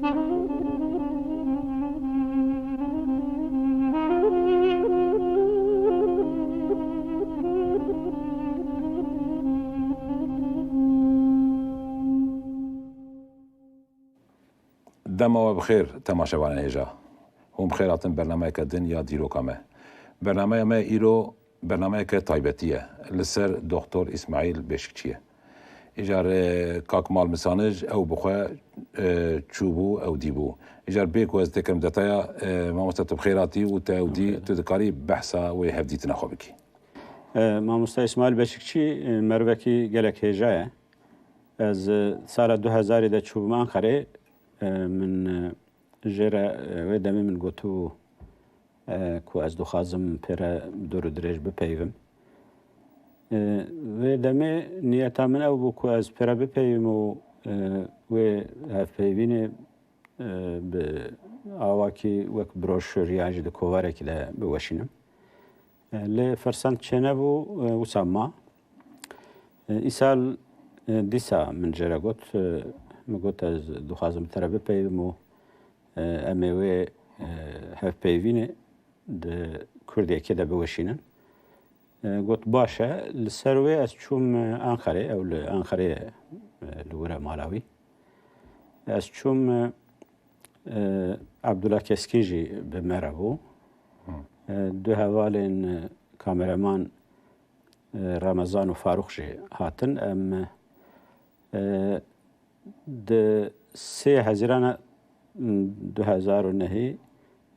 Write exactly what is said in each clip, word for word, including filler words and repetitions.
Dema we bi xêr, temaşevanên hêja. Hûn bi xêr hatin bernameyeke din ya dîroka me. Bernameya me îro bernameyeke taybetî ye. Li ser Doktor Îsmaîl Beşikçî ye. Îcar, e, kak Mal Misanij ew bi xwe, e, çûbû, ew dîbû. Îcar bê ku ez têkim detaya, e, mamoste tu bi xêr hatî û te ew dî, tu dikarî behsa wê hevdîtina xwe bikî. E, mamoste Îsmaîl Beşikçî, e, mervekî gelek hêja ye. Ez, e, sala du hezarî de çûbûm Anqerê, e, min, e, jê re, e, wê demê min gotibû, e, ku ez dixwazim pê re bi dor û dirêj bipeyivim. E, wê demê niyeta min ew bû ku ez pê re bipeyivim û, e, wê hevpeyvînê, e, bi awakî wek broşûr yan jî di kovarekî de biweşînim. E, lê firsend çênebû, e, wisa ma. E, îsal, e, dîsa min jê re got, e, min got, ez dixwazim te re bipeyivim û, e, em ê wê, e, hevpeyvînê di Kurdiyekê de biweşînin. E, got, baş e. Li ser wê ez çûm, e, Anqerê, ew li Anqerê ye, e, li wir e mala wî. Ez çûm, e, e, Abdullah Keskîn jî bi me re bû. E, du hevalên, e, kameraman, e, Ramazan û Farûq jî hatin. Em, e, di sê Hezîrana, m, du hezar û nehî,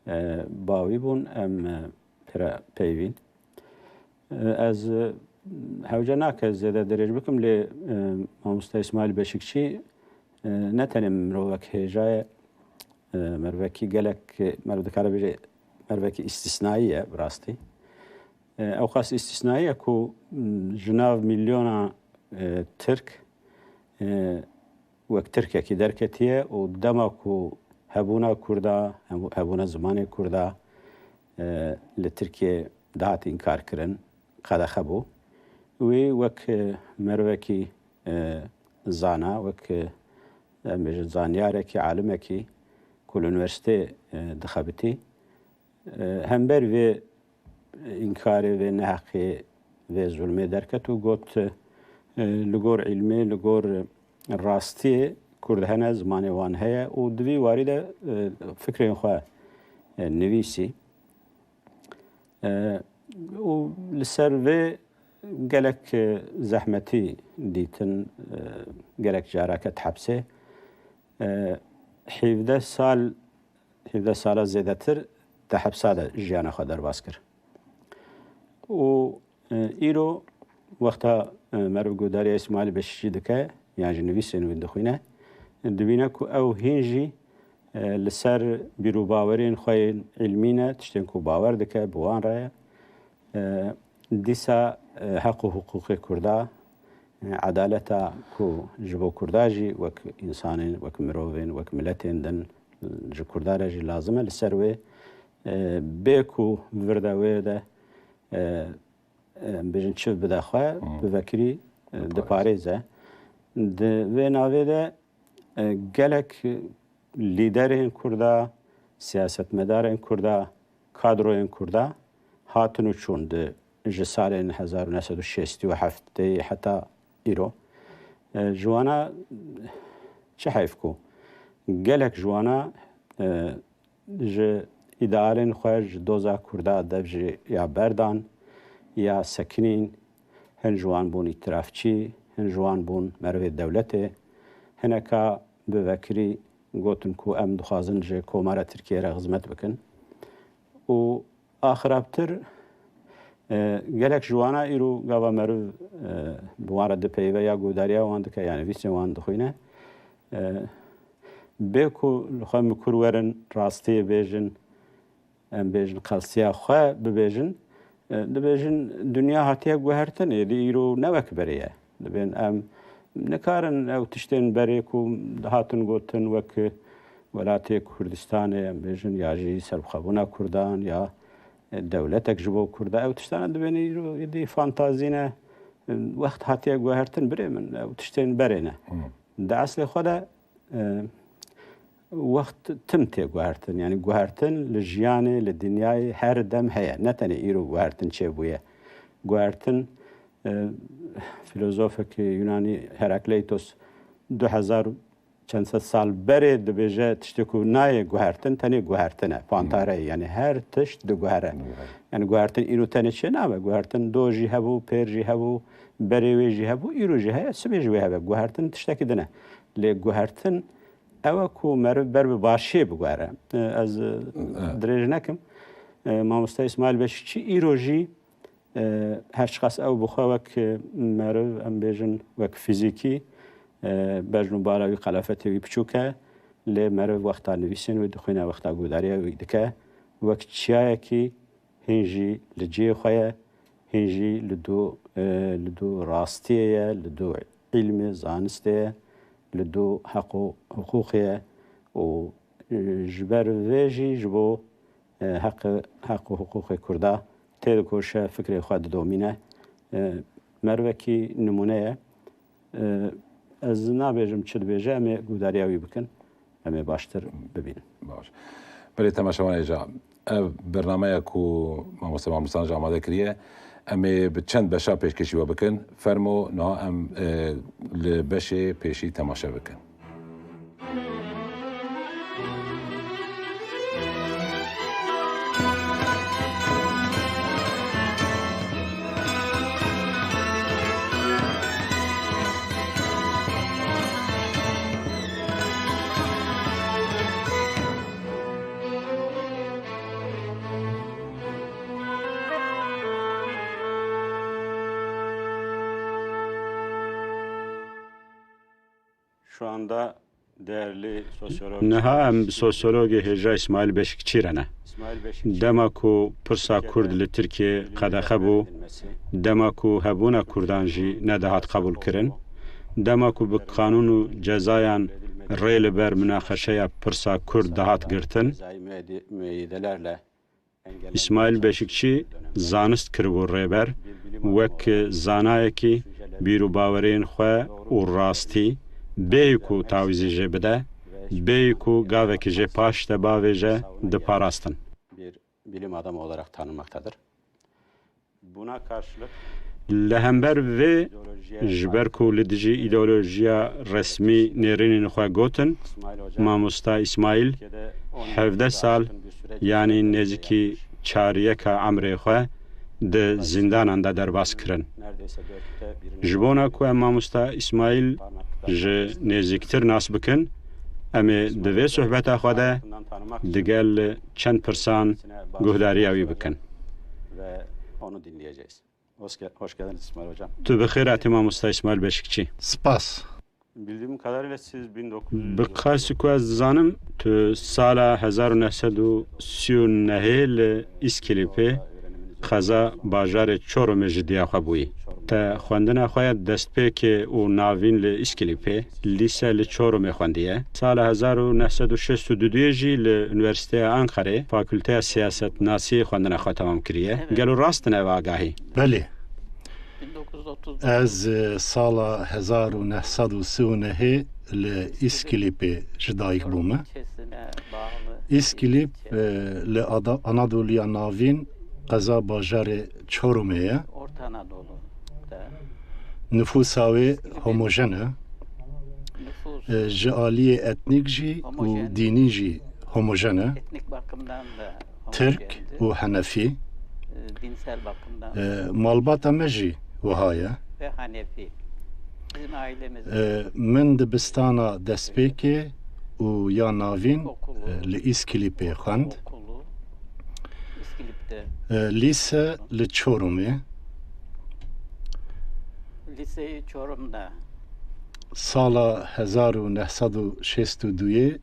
e, bawî bûn, em, e, pê re peyvîn. E, ez, e, hewce nake zêde dirêj bikim, lê, e, mamoste Îsmaîl Beşikçî, e, ne tenê mirovek hêja ye, e, mervekî gelek, e, meriv dikare bêje, mervekî îstîsnayî ye bi rastî. E, ewqas îstîsnayî ye ku, m, ji nav milyona, e, Tirk, e, wek Tirkekî derketiye û dema ku hebûna Kurda, hebû-, hebûna zimanê Kurda, e, li Tirkiyê dihat înkarkirin, qedexe bû. Wî wek, e, merivekî, e, zana, wek, e, em bêjin zanyarekî, alimekî ku li unîversîteyê, e, dixebitî, e, hember vê înkarê, vê neheqê, vê zulmê derket û got, e, li gor îlmê, li gor rastiyê Kurd hene, zimanê wan heye û di vî warî de, e, fikrên xwe, e, nivîsî. E, û li ser vê gelek, e, zehmetî dîtin, e, gelek cara ket hepsê. E, hevdeh sal, hevdeh sala zêdetir di hepsa de jiyana xwe derbas kir. Û, e, îro wexta, e, meriv guhdariya Îsmaîl Beşîşî dike, yan jî nivîsên wî dixwîne, dibîne ku ew hîn jî, e, li ser bîr û bawerên xwe yên îlmî ne, tiştên ku bawer dike, bi wan re ye. E, dîsa, e, heq û hiqûqê Kurda, e, edaleta ku ji bo Kurda jî wek însanên, wek mirovên, wek miletên din ji Kurda re jî lazim e, li ser wê, e, bê ku vir de wê de, e, e, em bêjin çiv bide xwe, Hmm. bi vekirî, e, Diparêze. diparêze. Di vê navê de, e, gelek lîderên Kurda, siyasetmedarên Kurda, kadroyên Kurda hatin û çûn di, ji salên hezar û neh sed û şêst û heftê heta îro. E, ji wana çi heyf ku gelek ji wana, e, ji îdealên xwe, ji doza Kurda dev jî ya berdan, ya sekinîn, hin ji wan bûn îtirafçî, hin ji wan bûn merivê dewletê. Hineka bi vekirî gotin ku em dixwazin ji Komara Tirkiyê re xizmet bikin. Û axirabtir, e, gelek ji wana îro gava meriv, e, bi wan re dipeyive ya guhdariya wan dike, yanî nivîsên wan dixwîne. E, bê ku li xwe mikur werin, rastiyê bêjin, em bêjin, qelsiya xwe bibêjin, e, dibêjin, dinya hatiye guhertin, êdî îro ne wek berê ye. Dibên em nikarin ew tiştên berê ku dihatin gotin wek welatê Kurdistanê, em bêjin, ya jî serbixwebûna Kurdan, ya, e, dewletek ji bo Kurda, ew tiştane dibên îro êdî fantazî ne, e, wext hatiye guhertin, birê min, ew tiştên berê ne. Hmm. Di eslê xwe de, e, Wext tim tê guhertin. Yanî guhertin li jiyanê, li dinyayê her dem heye. Ne tenê îro guhertin çêbûye. Guhertin, e, filozofekî Yunanî Herakleitos du hezar û çend sed sal berê dibêje tiştê ku nayê guhertin, tenê guhertin e, pantare ye. Yanî her tişt diguhere. Yanî guhertin îro tenê çê nabe. Guhertin do jî hebû, pêr jî hebû, berê wê jî hebû, îro jî heye, sibê jî wê hebe. Guhertin tiştekî din e. Lê guhertin ew e ku meriv ber bi başiyê biguhere. E, ez, e, Evet. dirêj nekim. E, Mamoste Îsmaîl Beşikçî îro jî, e, her çiqas ew bi xwe wek, e, meriv, em bêjin wek fîzîkî, e, bejn û bara wî, qelafetê wî piçûk e, lê meriv wexta nivîsên wî dixwîne, wexta guhdariya wî dike, wek çiyayekî hîn jî li cihê xwe ye, hîn jî li dû, e, li dû rastiyê ye, li dû îlmê, zanistê ye, li dû heq û hiqûqê ye û, e, ji ber vê jî ji bo, e, heq, heq û hiqûqê Kurda têdikoşe, fikrê xwe didomîne. E, merivekî nimûne ye. E, ez nabêjim çi dibêje, em ê guhdariya wî bikin, em ê baştir bibînin. Baş. Belê temaşevanê ca, ev bernameya ku Mamoste Mahmûd Sanc amade kiriye, em ê bi çend beşa pêşkêşî we bikin. Fermo, niha em, e, li beşê pêşî temaşe bikin. Şu anda değerli sosyolog Niha em bi sosyologê hêja Îsmaîl Beşikçî re ne. Dema ku pirsa Kurd li Tirkiyê qedexe bû, dema ku hebûna Kurdan jî nedihat qebûlkirin, dema ku bi qanûn û cezayan rê li ber munaqeşeya pirsa Kurd dihat girtin, Îsmaîl Beşikçî zanist kiribû rêber, wek zanayekî bîr û bawerên xwe û rastî, bêyî ku tawîzê jê bide, bêyî ku gavekî jê paş de bavêje, diparastin. Bir bilim adamı olarak tanınmaktadır. Buna karşılık Li hember vê, ji ber ku li dijî îdeolojiya resmî nêrînên xwe gotin, mamosta Îsmaîl hevdeh sal, yanî nêzîkî çaryeka emrê xwe di zîndanan de derbas kirin. Ji bona ku em mamosta Îsmaîl ji nêzîktir nas bikin, em ê di vê sohbeta xwe de digel çend pirsan guhdariya wî bikin. Ve onu dinleyeceğiz. Hoş ge-, hoş geldiniz İsmail Hocam. Tu bi xêr hatî mamosta Îsmaîl Beşikçî. Spas. Bildiğim kadarıyla siz bin dokuz yüz Bi qasî ku ez dizanim, tu sala hezar û neh sed û sî û nehê li Îskilîpê, qeza bajarê Çorumê ji diya xwe bûyî. Te xwendina xwe ya destpêkê û navîn li Îskilîpê, lîse li Çorumê xwendiye. Sala hezar û neh sed û şêst û duyê jî li Unîversîteya Anqerê, Fakulteya Siyasetnasiyê xwendina xwe temam kiriye. Evet. Gelo rast in ev agahî? Belê. Ez, e, sala hezar û neh sed û sî û nehê li Îskilîpê ji dayik bûme. Îskilîp, e, li Ada-, Anadoliya Navîn, qeza bajarê Çorumê ye. Orta Anadolu. Nüfusa wê homojen e. E, ji aliyê etnîk jî û dînî jî homojen e. Etnik bakımdan da Tirk û Henefî. E, malbata me jî wiha ye. E, min dibistana destpêkê û ya navîn, e, li Îskilîpê xwend. E, lîse li Çorumê. Liseyi Çorum'da. Sala hezar û neh sed û şêst û duyê,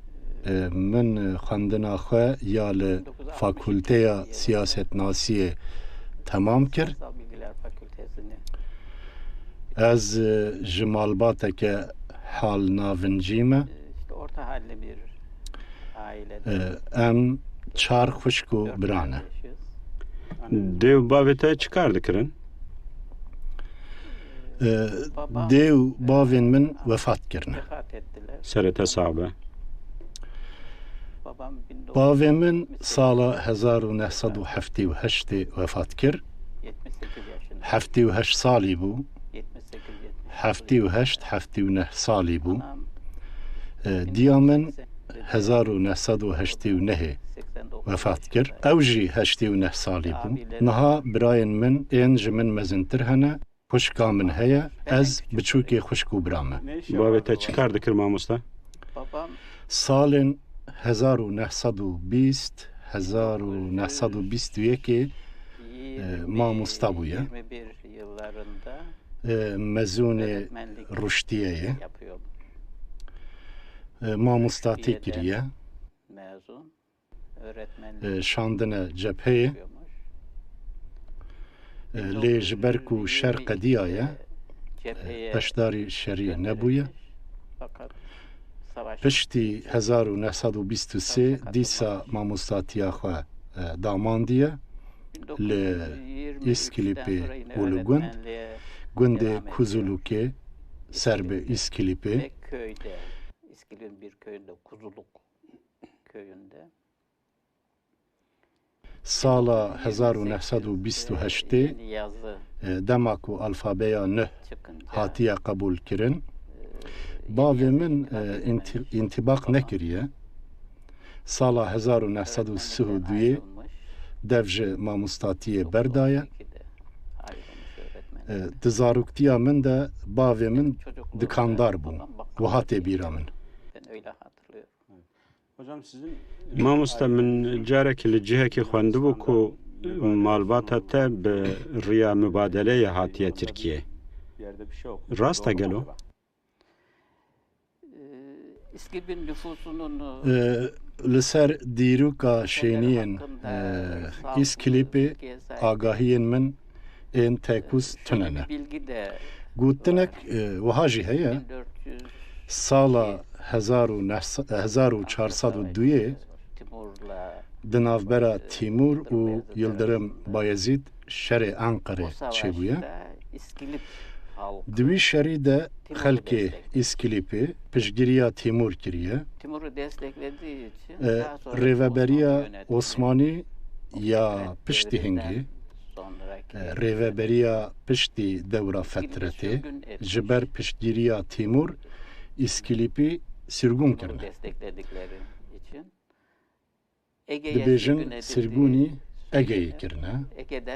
e, min xwendina xwe ya li Fakulteya Siyasetnasiyê temam kir. Siyasal Bilgiler Fakültesini. Ez, e, ji malbateke hal navincî me. E, işte orta halli bir ailede. E, em çar xwişk û bira ne. Dê û bavê te çi kar dikirin? E, dê û bavên min wefat kirine. Serê te sax be. Bavê min sala hezar û neh sed û heftê û heştê wefat kir. Heftê û heşt salî bû. Heftê û heşt, heftê û neh salî bû. E, diya min hezar û neh sed û heştê û nehê wefat kir. Ew jî heştê û neh salî bû. Niha birayên min ên ji min mezintir hene. Xwişka min heye, ez biçûkê xwişk û bira me. Bavê te çi kar dikir, mamoste? Salên hezar û neh sed û bîst, hezar û neh sed û bîst û yekê, e, mamosta bûye. E, mezûnê ruştiye ye. E, mamostatî kiriye. E, şandine cepheyê. E, lê ji ber ku şer qediyaye, e, beşdarî şerî nebûye. Piştî hezar û neh sed û bîst û sê dîsa mamostatiya xwe, e, damandiye li Îskilîpê û li gund, gundê Kuzulukê, ser bi Îskilîpê. Sala hezar û neh sed û bîst û heştê, e, dema ku alfabeya nuh hatiye qebûlkirin, bavê min, e, înti-, întîbaq nekiriye. Sala hezar û neh sed û sî û duyê dev ji mamostatiyê berdaye. E, di zaroktiya min de bavê min dikandar bû. Wiha tê bîra min. Mamoste, min carekî li cihekî xwendibû ku malbata te bi riya mibadeleyê hatiye Tirkiyê. Rast e gelo? Ee, İskilip'in nüfusunun, e, li ser dîroka şêniyên, e, Îskilîpê agahiyên min ên tekûz tune ne. Gotinek, e, wiha jî heye, sala hezar û neh sed, hezar û çar sed û duyê di navbera Tîmûr û Yildirim Bayezîd şerê Enqerê çêbûye. Di wî şerî de xelkê Îskilîpê piştgiriya Tîmûr kiriye. E, rêveberiya Osmanî ya piştî hingê, e, rêveberiya piştî dewra fetretê ji ber piştgiriya Tîmûr Îskilîpî sîrgûn kirine. Dibêjin sîrgûnî Egeyê kirine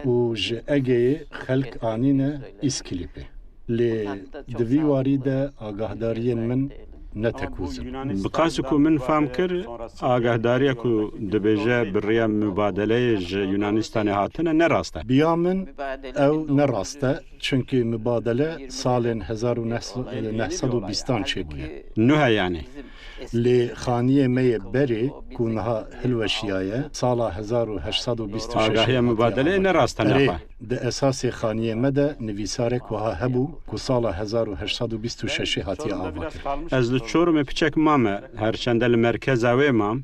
û ji Egeyê xelk anîne Îskilîpê. Lê di vî warî de agahdariyên min ne tekûz in. Bi qasî ku min fam kir, agahdariya ku dibêje bi riya mibadeleyê ji Yunanistanê hatine, ne rast e. Biya min ew ne rast e. Çunkî mibadele salên hezar û neh sed û bîstan çêbûye. Nuh e yanî. Lê xaniyê me yê berê ku niha hilweşiyaye, sala hezar û heşt sed û bîst û şeş. Agahiya mibadeleyê ne rast e, erê, nefa. Di esasê xaniyê me de nivîsarek wiha hebû ku sala hezar û heşt sed û bîst û şeşê hatiye avakirin. Ez li Çorumê piçek mame, her çende li merkeza wê mam,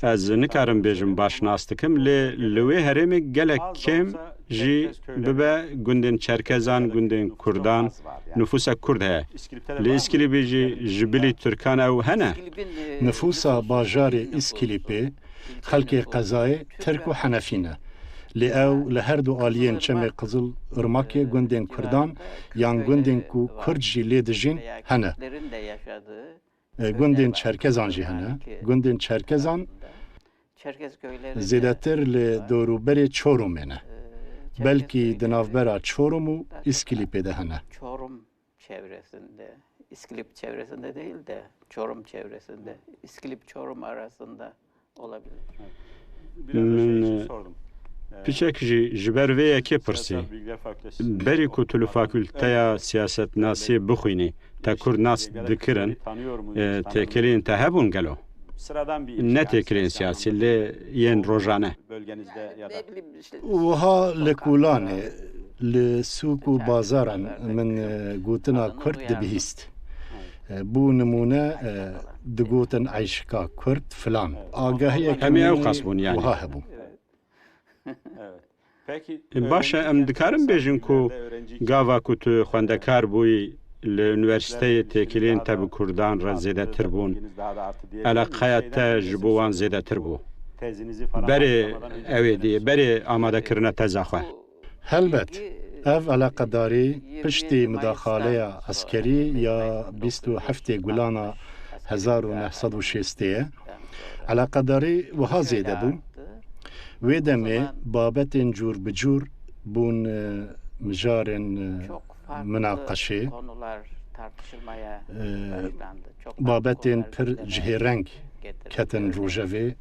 ez nikarim bêjim baş nas dikim, lê li wê herêmê gelek kêm jî bibe gundên Çerkezan, gundên Kurdan, nufusek Kurd heye. Li Îskilîpê jî ji bilî Tirkan ew hene? Nifûsa bajarê Îskilîpê, xelkê qezayê Tirk û Henefî ne. Lê ew li her du aliyên Çemê Qizil Irmakê gundên Kurdan yan gundên ku Kurd jî lê dijîn hene. E, gundên Çerkezan jî hene. Gundên Çerkezan zêdetir li dorûberê Çorumê ne. Belkî di navbera Çorum û Îskilîpê de hene. Çorum çevresinde, İskilip çevresinde değil de Çorum çevresinde, İskilip Çorum arasında olabilir. Min piçek jî ji ber vê yekê pirsî. Berî ku tu li fakulteya siyasetnasiyê bixwînî, te Kurd nas dikirin, e, têkiliyên te hebûn gelo? Ne têkiliyên siyasî, lê yên rojane. Wiha li kolanê, li sûk û bazaran min, e, gotina Kurd dibihîst. E, bû nimûne, e, digotin eyşika Kurd filan. Agahiyeke min wiha hebû. Baş e, em dikarin bêjin ku gava ku tu xwendekar bûyî, Li unîversîteyê têkiliyên te bi kurdan re zêdetir bûn. Eleqeya te ji bo wan zêdetir bû. Berê ew ê dî, berê amadekirina teza xwe. Helbet, ev eleqedarî piştî mudaxaleya eskerî ya bîst û heftê Gulana hezar û neh sed û şêstê ye. Eleqedarî wiha zêde bû. Wê demê babetên cûr bi cûr bûn, e, mijarên, e, minaqeşê. E, babetên pir cihêreng ketin rojevê.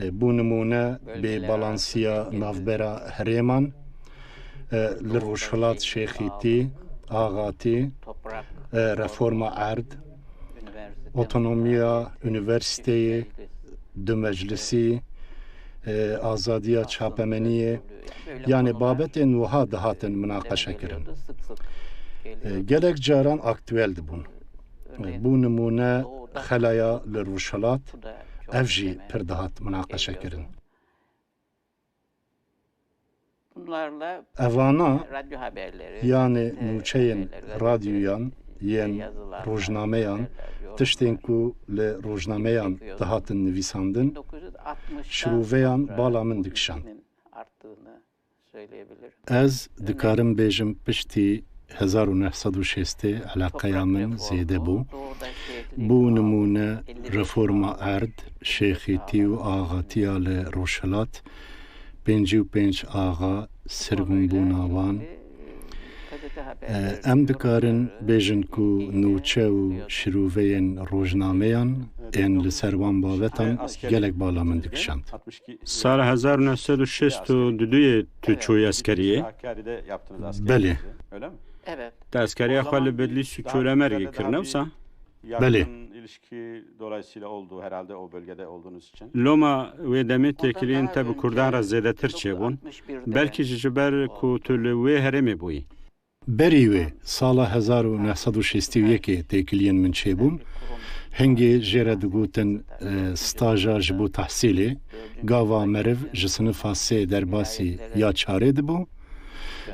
E, bo nimûne, bêbalansiya navbera herêman, e, li rojhilat şêxîtî, axatî, e, reforma erd, otonomiya unîversîteyê, du meclisî, e, azadiya çapemeniyê, yanî babetên wiha dihatin minaqeşekirin. E, gelek caran aktuel dibûn. E, bo nimûne, xelaya li rojhilat, ev jî pir dihat minaqeşekirin. Evana, yanî nûçeyên radyoyan, yên rojnameyan, tiştên ku li rojnameyan dihatin nivîsandin, şiroveyan bala min dikişand. Ez dikarim bêjim, piştî hezar û neh sed û şêstê eleqeya min zêde bû. Bo nimûne, reforma erd, şêxîtî û axatiya li rojhilat, pêncî û pênc axa, sirgûnbûna wan. E, em dikarin bêjin ku nûçe û şirûveyên rojnameyan ên li ser wan babetan gelek bala min dikişand. Sala hezar û neh sed û şêst û duyê tu çûyî eskeriyê? Belê. Te eskeriya xwe li Bedlîs û Çoremergê kir, ne wisa? Belê. Loma wê demê têkiliyên te bi kurdan re zêdetir çêbûn. Belkî jî ji ber ku tu li wê herêmê bûyî. Berî wê, sala hezar û neh sed û şêst û yekê têkiliyên min çêbûn. Hingê jê re digotin, e, staja ji bo tehsîlê. Gava meriv ji sinifa sê derbasî ya çarê dibû,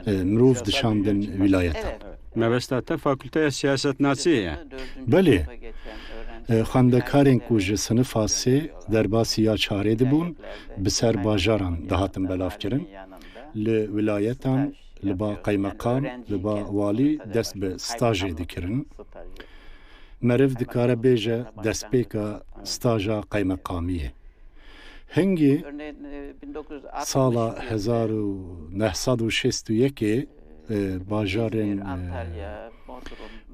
e, mirov dişandin wîlayetan. Mebesta te fakulteya siyasetnasiyê ye? Belê. E, xwendekarên ku ji sinifa sê derbasî ya çarê dibûn, bi ser bajaran dihatin belavkirin. Li wîlayetan li ba qeymeqam, li ba walî dest bi stajê dikirin. Meriv dikare bêje destpêka staja qeymeqamiyê. Hingî sala hezar û neh sed û şêst û yekê, e, bajarên, e,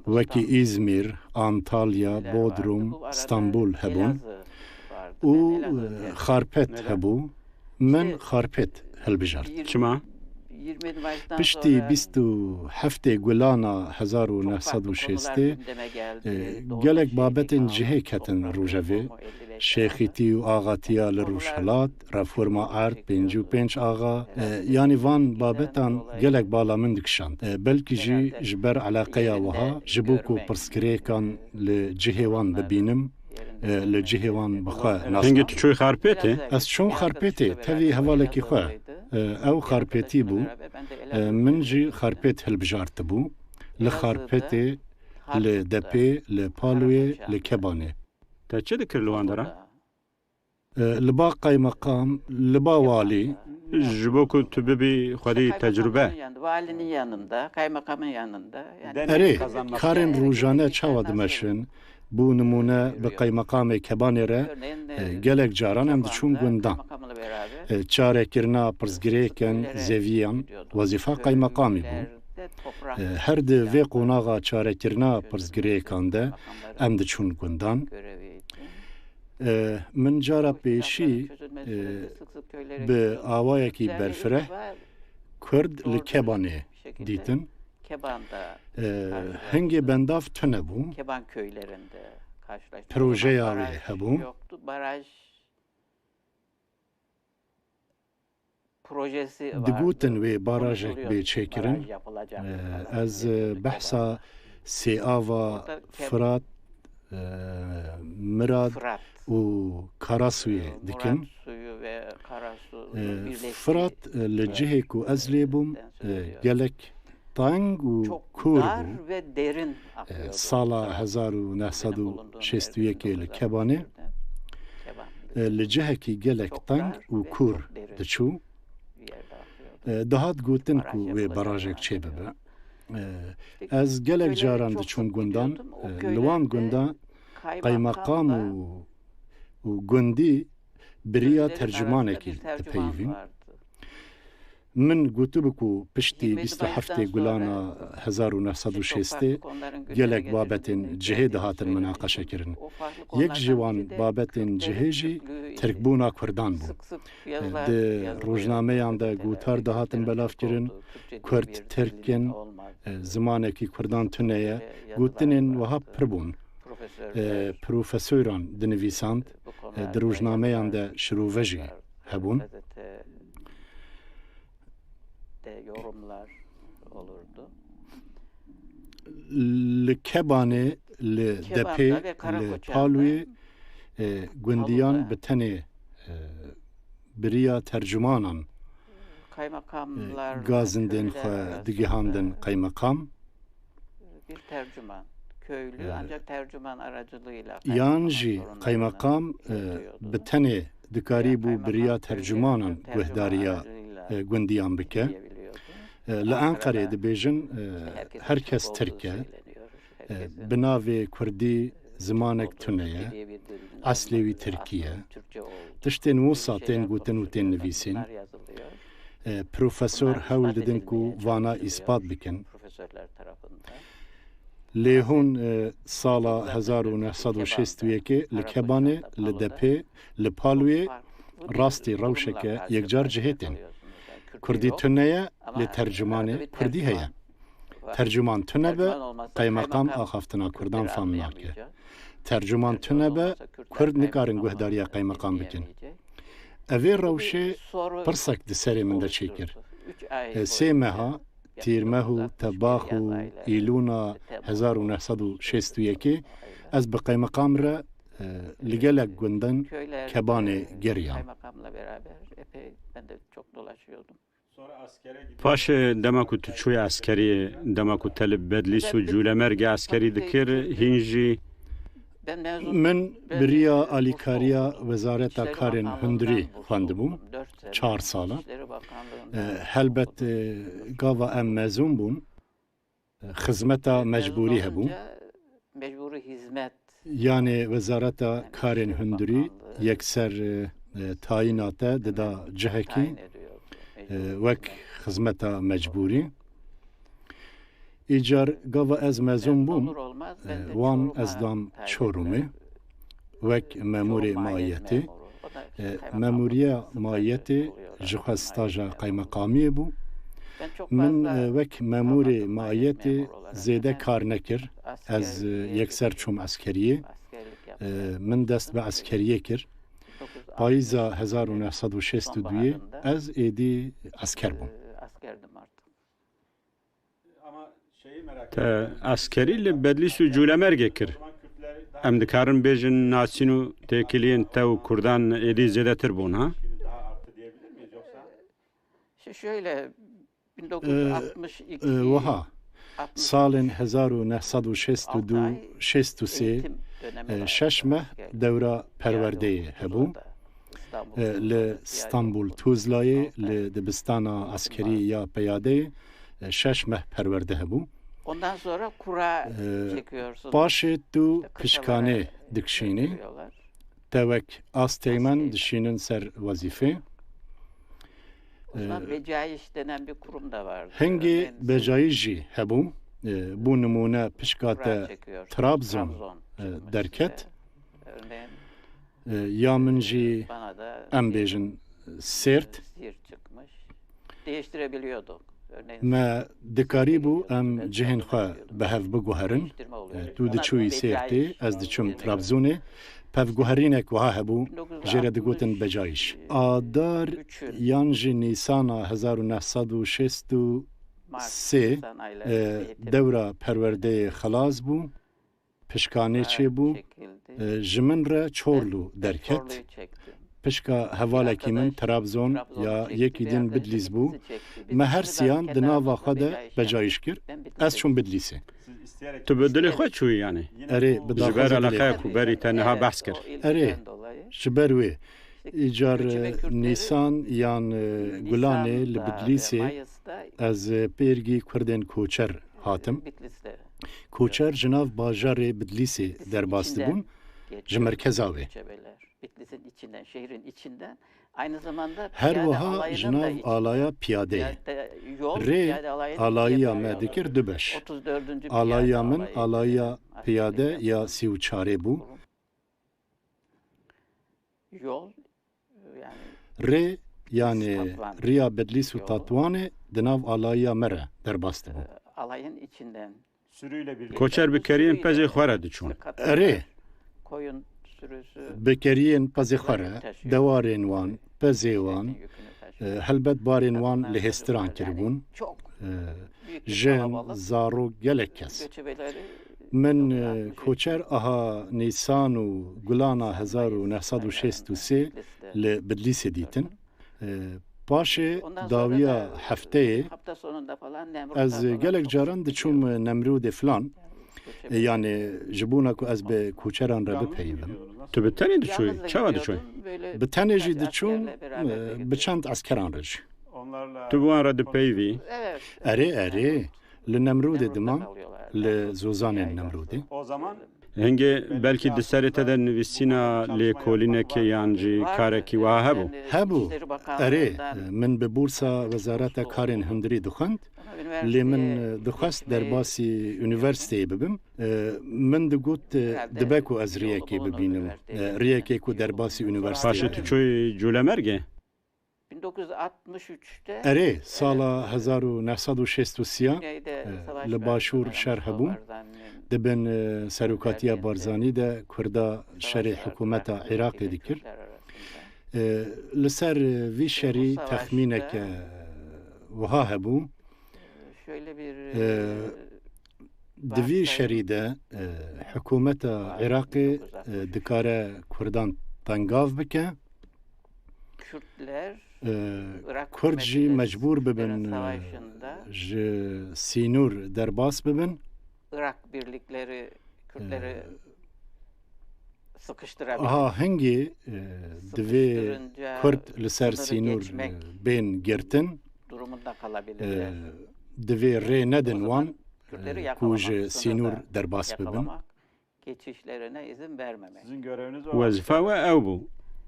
wekî Îzmîr, Antalya, Bodrum, Stenbul hebûn û, e, Xarpêt hebû. Min Xarpêt hilbijart. Çima? Piştî bîst û heftê Gulana hezar û neh sed û şêstê, e, gelek babetên cihê ketin rojevê. Şêxîtî û axatiya li rojhilat, reforma erd, pêncî û pênc axa, e, yanî van babetan gelek bala min dikişand. E, belkî jî ji ber eleqeya wiha, ji bo ku pirsgirêkan li cihê wan bibînim, e, li cihê wan bi xwe nas. Hingê tu çûyî Xarpêtê? Ez çûm Xarpêtê, tevî hevalekî xwe. E, ew Xarpêtî bû. E, min jî Xarpêt hilbijartibû. Li Xarpêtê, li Depê, li Paloyê, li Kebanê. Te çi dikir li wan dera? E, li ba qeymeqam, li ba walî. Ji bo ku tu bibî xwedî tecrube. Valinin yanında, kaymakamın yanında. Yani Erê, karên rojane çawa dimeşin? Bo nimûne bi qeymeqamê Kebanê re, e, gelek caran em diçûn gundan. E, çarekirina pirsgirêkên zeviyan, wezîfa qeymeqamî bû. E, her di vê qonaxa çarekirina pirsgirêkan de em diçûn gundan. E, min cara pêşî, e, bi awayekî berfireh Kurd li Kebanê dîtin. E, hingê bendav tune bû. Projeya wê hebû. Digotin wê barajek bê çêkirin. E, ez, e, behsa sêava Firat, e, Mirad û Karasuyê dikim. E, Firat, e, li cihê ku ez lê bûm, e, gelek Teng û kûr bû. E, sala hezar û neh sed û şêst û yekê li Kebanê, e, li cihekî gelek teng û kûr diçû. E, dihat gotin ku wê barajek çêbibe. E, ez gelek caran diçûm gundan, e, li wan gunda qeymeqam û, û gundî bi riya tercümanekî dipeyivîn. Min gotibû ku piştî bîst û heftê Gulana hezar û neh sed û şêstê gelek babetên cihê dihatin minaqeşekirin. Yek ji wan babetên cihê jî tirkbûna Kurdan bû. Di rojnameyan de gotar dihatin belavkirin, Kurd Tirk in, zimanekî Kurdan tune ye, gotinên wiha pir bûn. Profesoran dinivîsand, di rojnameyan de şirove jî hebûn. Li Kebanê, li Depê, li Palûyê, e, gundiyan bi tenê, e, bi riya tercümanan, e, gazindên xwe digihandin qeymeqam. Bir tercüman, köylü, ancak tercüman aracılığıyla yan jî qeymeqam, e, bi tenê dikarîbû bi riya tercümanan guhdariya, e, gundiyan bike. E, li Enqerê dibêjin, e, her kes Tirk e. E, bi navê Kurdî zimanek tune ye. Eslê wî Tirkî ye. Tiştên wisa tên gotin û tên nivîsîn. E, profesor hewl didin ku vana îspat bikin. Lê hûn, e, sala hezar û neh sed û şêst û yekê li Kebanê, li Depê, li Palûyê rastî rewşeke yekcar cihê tên. Kurdî tune ye, lê tercümanê Kurdî heye. Tercüman tune be, qeymeqam axaftina Kurdan fam nake. Tercüman tune be, Kurd nikarin guhdariya qeymeqam bikin. Evê rewşê pirsek di serê min de çêkir. E, sê meha, Tîrmeh û Tebax û Îlûna hezar û neh sed û şêst û yekê, ez bi qeymeqam re, e, li gelek gundan Kebanê geriyam. Paşê dema ku tu çûyî eskeriyê, dema ku te li Bedlîs û Cûlemergê eskerî dikir, hîn jî Min bi riya alîkariya Wezareta Karên Hundirî xwendibûm, çar sala. E, helbet, e, gava em mezûn bûn, e, xizmeta mecbûrî hebû. Yanê Wezareta Karên Hundirî yekser, e, e, tayîna te dida cihekî, e, wek xizmeta mecbûrî. Îcar gava ez mezûn bûm, e, wan ez dam Çorumê wek memûrê maiyetê. E, memûriya maiyetê ji xwe staja qeymeqamiyê bû. Min, e, wek memûrê maiyetê zêde kar nekir. Ez, e, yekser çûm eskeriyê. E, min dest bi eskeriyê kir. Payîza hezar û neh sed û şêst û duyê ez êdî esker bûm. Te eskerî li Bedlîs û Cûlemergê kir. Em dikarin bêjin nasîn û têkiliyên te û Kurdan êdî zêdetir bûn, ha? Şöyle, E, e, wiha, salên hezar û neh sed û şêst û du, şêst û sê, e, şeş meh dewra perwerdeyê hebû. E, li Stenbul Tuzlayê, li dibistana eskerî ya peyadeyê, e, şeş meh perwerde hebû. E, paşê tu pişkanê dikişînî, te wek asteğmen dişînin ser wezîfê. Hingê becayî jî hebû. E, bû nimûne pişka te Trabzon, e, derket. E, ya min jî, em bêjin, Sêrt. Me dikarîbû em cihên xwe bi hev biguherin. E, tu diçûyî Sêrtê, ez diçûm Trabzonê. Pevguherînek wiha hebû, jê re digotin becayîş. Adar yan jî Nîsana hezar û neh sed û şêst û sê, e, dewra perwerdeyê xilas bû. Pişkanê çêbû, e, ji min re Çorlu derket. Pişka hevalekî min Trabzon ya yekî din Bidlîs bû. Me her siyan di nava xwe de pejayîş kir. Ez çûm Bidlîsê. Tu bi dilê xwe çûyî yanî? Erê, bi daxwaza dilê xwe. Ji ber eleqeya ku berî te niha behs kir. Erê, ji ber wê. Îcar, e, Nîsan yan, e, Gulanê li Bidlîsê ez, e, pêrgî Kurdên koçer hatim. Koçer ji nav bajarê Bidlîsê derbas dibûn, ji merkeza wê. Bitlis'in içinden, şehrin içinden. Her wiha ji nav alaya piyadeyê. Rê alayiya me dikir du beş. Alaya min alaya piyade ya sî û çarê bû. Rê, yanî riya Bedlîs û Tatwanê di nav alayiya me re derbas dibû. Koçer bi keriyên pezê xwe re diçûn. Erê. Bi keriyên pezê xwe re, dewarên wan, pezê wan, e, helbet barên wan li hêstiran kiribûn. E, jin, zarok, gelek kes. Min, e, koçer aha Nîsan û Gulana hezar û neh sed û şêst û sê li Bidlîsê dîtin. E, paşê dawiya hefteyê ez gelek caran diçûm Nemrûdê filan. E, yanî ji bona ku ez bi koçeran re bipeyivim. Tu bi tenê diçûyî? Çawa diçûyî? Bi tenê jî diçûm, e, bi çend eskeran re jî. Tu bi wan re dipeyivî? Erê, erê. Li Nemrûdê diman, li zozanên Nemrûdê. Hingê belkî di serê te de nivîsîna lêkolînekê yan jî karekî wiha hebû? Hebû. Erê, min bi bursa Wezareta Karên Hundirî dixwend. Lê min dixwest derbasî unîversîteyê bibim. Min digot, dibe ku ez riyekê bibînim. Riyekê ku derbasî unîversîteyê bibim. Paşê tu çûyî Colemêrgê? Erê, sala hezar û neh sed û şêst û sê, e, li Başûr şer hebû. Di bin, e, serokatiya Barzanî de Kurda şerê hikûmeta Iraqê dikir. E, li ser, e, vî şerî texmîneke wiha hebû. E, Di vî şerî de, e, hikûmeta Iraqê, e, dikare Kurdan tengav bike. E, Kurd jî mecbûr bibin, e, ji sînor derbas bibin. E, aha hingê, e, divê Kurd li ser sînor, e, bên girtin. E, divê rê nedin wan, e, ku ji sînor derbas bibin. Wezîfa we ew bû.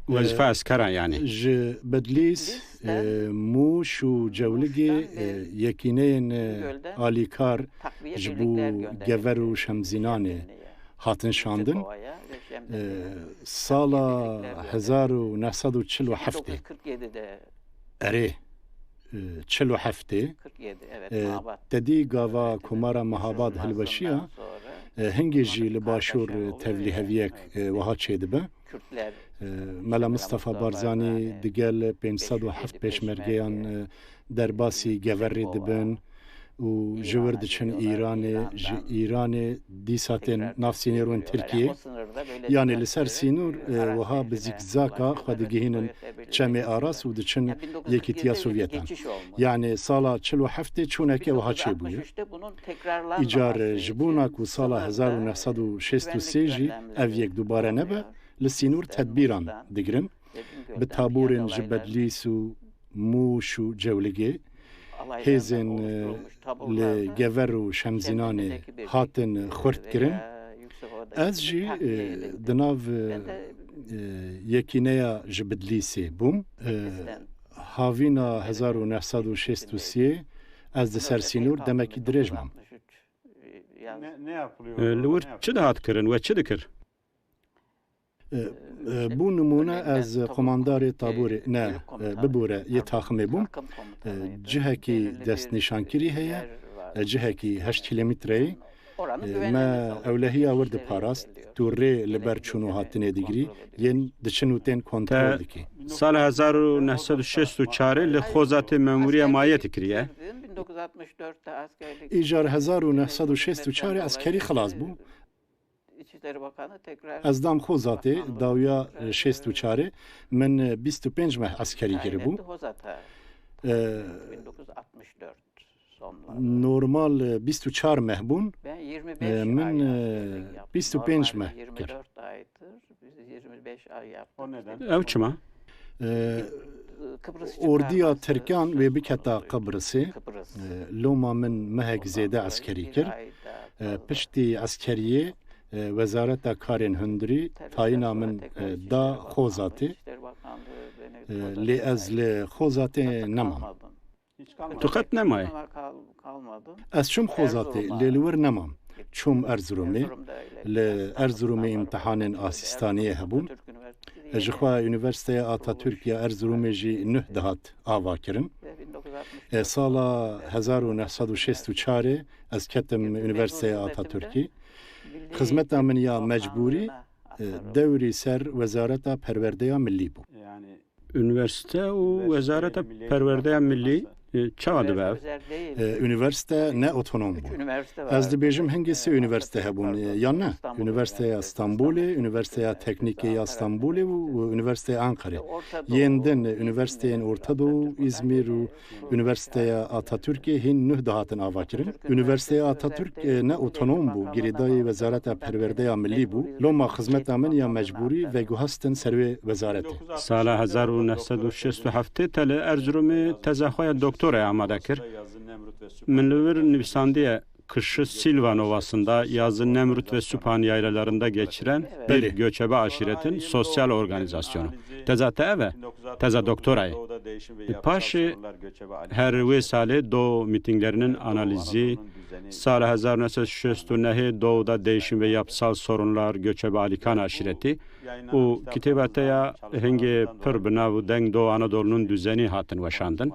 Wezîfa eskeran yanî. Ji Bedlîs, e, Mûş û Cewligê, e, yekîneyên, e, alîkar ji bo Gever û Şemzînanê hatin şandin. E, sala hezar û neh sed û çil û heftê. Erê, e, çil û heftê. E, te dî gava Komara Mehabad hilweşiya, e, hingê jî li Başûr, e, tevlîheviyek, e, wiha çêdibe. E, Mela Mistefa Barzanî digel pênc sed û heft pêşmergeyan, e, derbasî Geverê dibin û ji wir diçin Îranê, ji Îranê dîsa tên nav sînorên Tirkiyê. Yanî li ser sînor, e, wiha bi zîkzaka xwe digihînin Çemê Aras û diçin Yekîtiya Sovyetan. Yanî sala çil û heftê çûneke wiha çêbûye. Îcar, e, ji bona ku sala hezar û neh sed û şêst û sê jî ev yek dubare nebe, li sînor tedbîran digirin. Bi taborên ji Bedlîs û Mûş û Cewligê, hêzên, e, li Gever û Şemzînanê hatin xurt kirin. Ez jî, e, di nav, e, e, yekîneya ji Bidlîsê bûm. E, havîna hezar û neh sed û şêst û sê ez di ser sînor demekî dirêj mam. E, li wir çi dihat kirin we çi dikir? E, e, bo nimûne ez qomandarê taborê, ne, e, bibore, yê taximê bûm. E, cihekî destnîşankirî heye, e, cihekî heşt kîlometreyê. E, me ewlehiya wir diparast, tu rê li ber çûn û hatinê digirî, yên diçin û tên kontrol dikî. Sala hezar û neh sed û şêst û çarê li Xozatê memûriya mayetê kiriye. Îcar hezar û neh sed û şêst û çarê eskerî xilas bû. Ez dam Xozatê, dawiya, e, şêst û çarê, min, e, bîst û pênc meh eskerî kiribû. E, Normal, e, bîst û çar meh bûn. E, min, e, bîst û pênc meh kir. Ew çima? E, Ordiya Tirkan wê biketa Qibrisê. E, loma min mehek zêde eskerî kir. E, piştî eskeriyê, e, Wezareta Karên Hundirî tayîna min, e, da Xozatê. E, lê ez li Xozatê nemam. Tu qet nemayî? Ez çûm Xozatê, lê li wir nemam. Çûm Erzurumê. Li Erzurumê îmtihanên asîstaniyê hebûn. Ji xwe Unîversîteya Atatürk ya Erzurumê jî nuh dihat ava kirin. E, sala hezar û neh sed û şêst û çarê ez ketim Unîversîteya Atatürkî. Xizmeta min ya mecbûrî, e, dewrî ser Wezareta Perwerdeya Millî bû. Unîversîte û Wezareta Perwerdeya Millî, e, çawa dibe ev? E, unîversîte ne otonom bû. Ez dibêjim hingê sê unîversîte hebûn, e, yan ne? Unîversîteya Stenbolê, Unîversîteya Teknîkê ya Stenbolê û, û Unîversîteya Anqerê. Yên din, e, unîversîteyên Orta Doğu, Îzmîr û Unîversîteya Atatürkê hîn nuh dihatin avakirin. Unîversîteya Atatürk, e, ne otonom bû, girêdayî Wezareta Perwerdeya Millî bû. Loma xizmeta min ya mecbûrî veguhastin ser wê wezaretê. Sala hezar û neh sed û şêst û heftê te li Erzurumê teza xwe ya doktorayê amade kir. Min li wir nivîsandiye, Kışı Silvan Ovası'nda yazı Nemrut ve Süphan yaylalarında geçiren bir Belê. göçebe aşiretin sosyal organizasyonu. Teza te ev e? Teza doktorayê. Paşê her wê salê do mîtinglerinin analizî, sala hezar neh sed şêst û nehê Doğu'da değişim ve yapısal sorunlar göçebe Alikan aşireti û kitêba te ya hingê pir bi nav û deng Doğu Anadolu'nun düzeni hatin weşandin.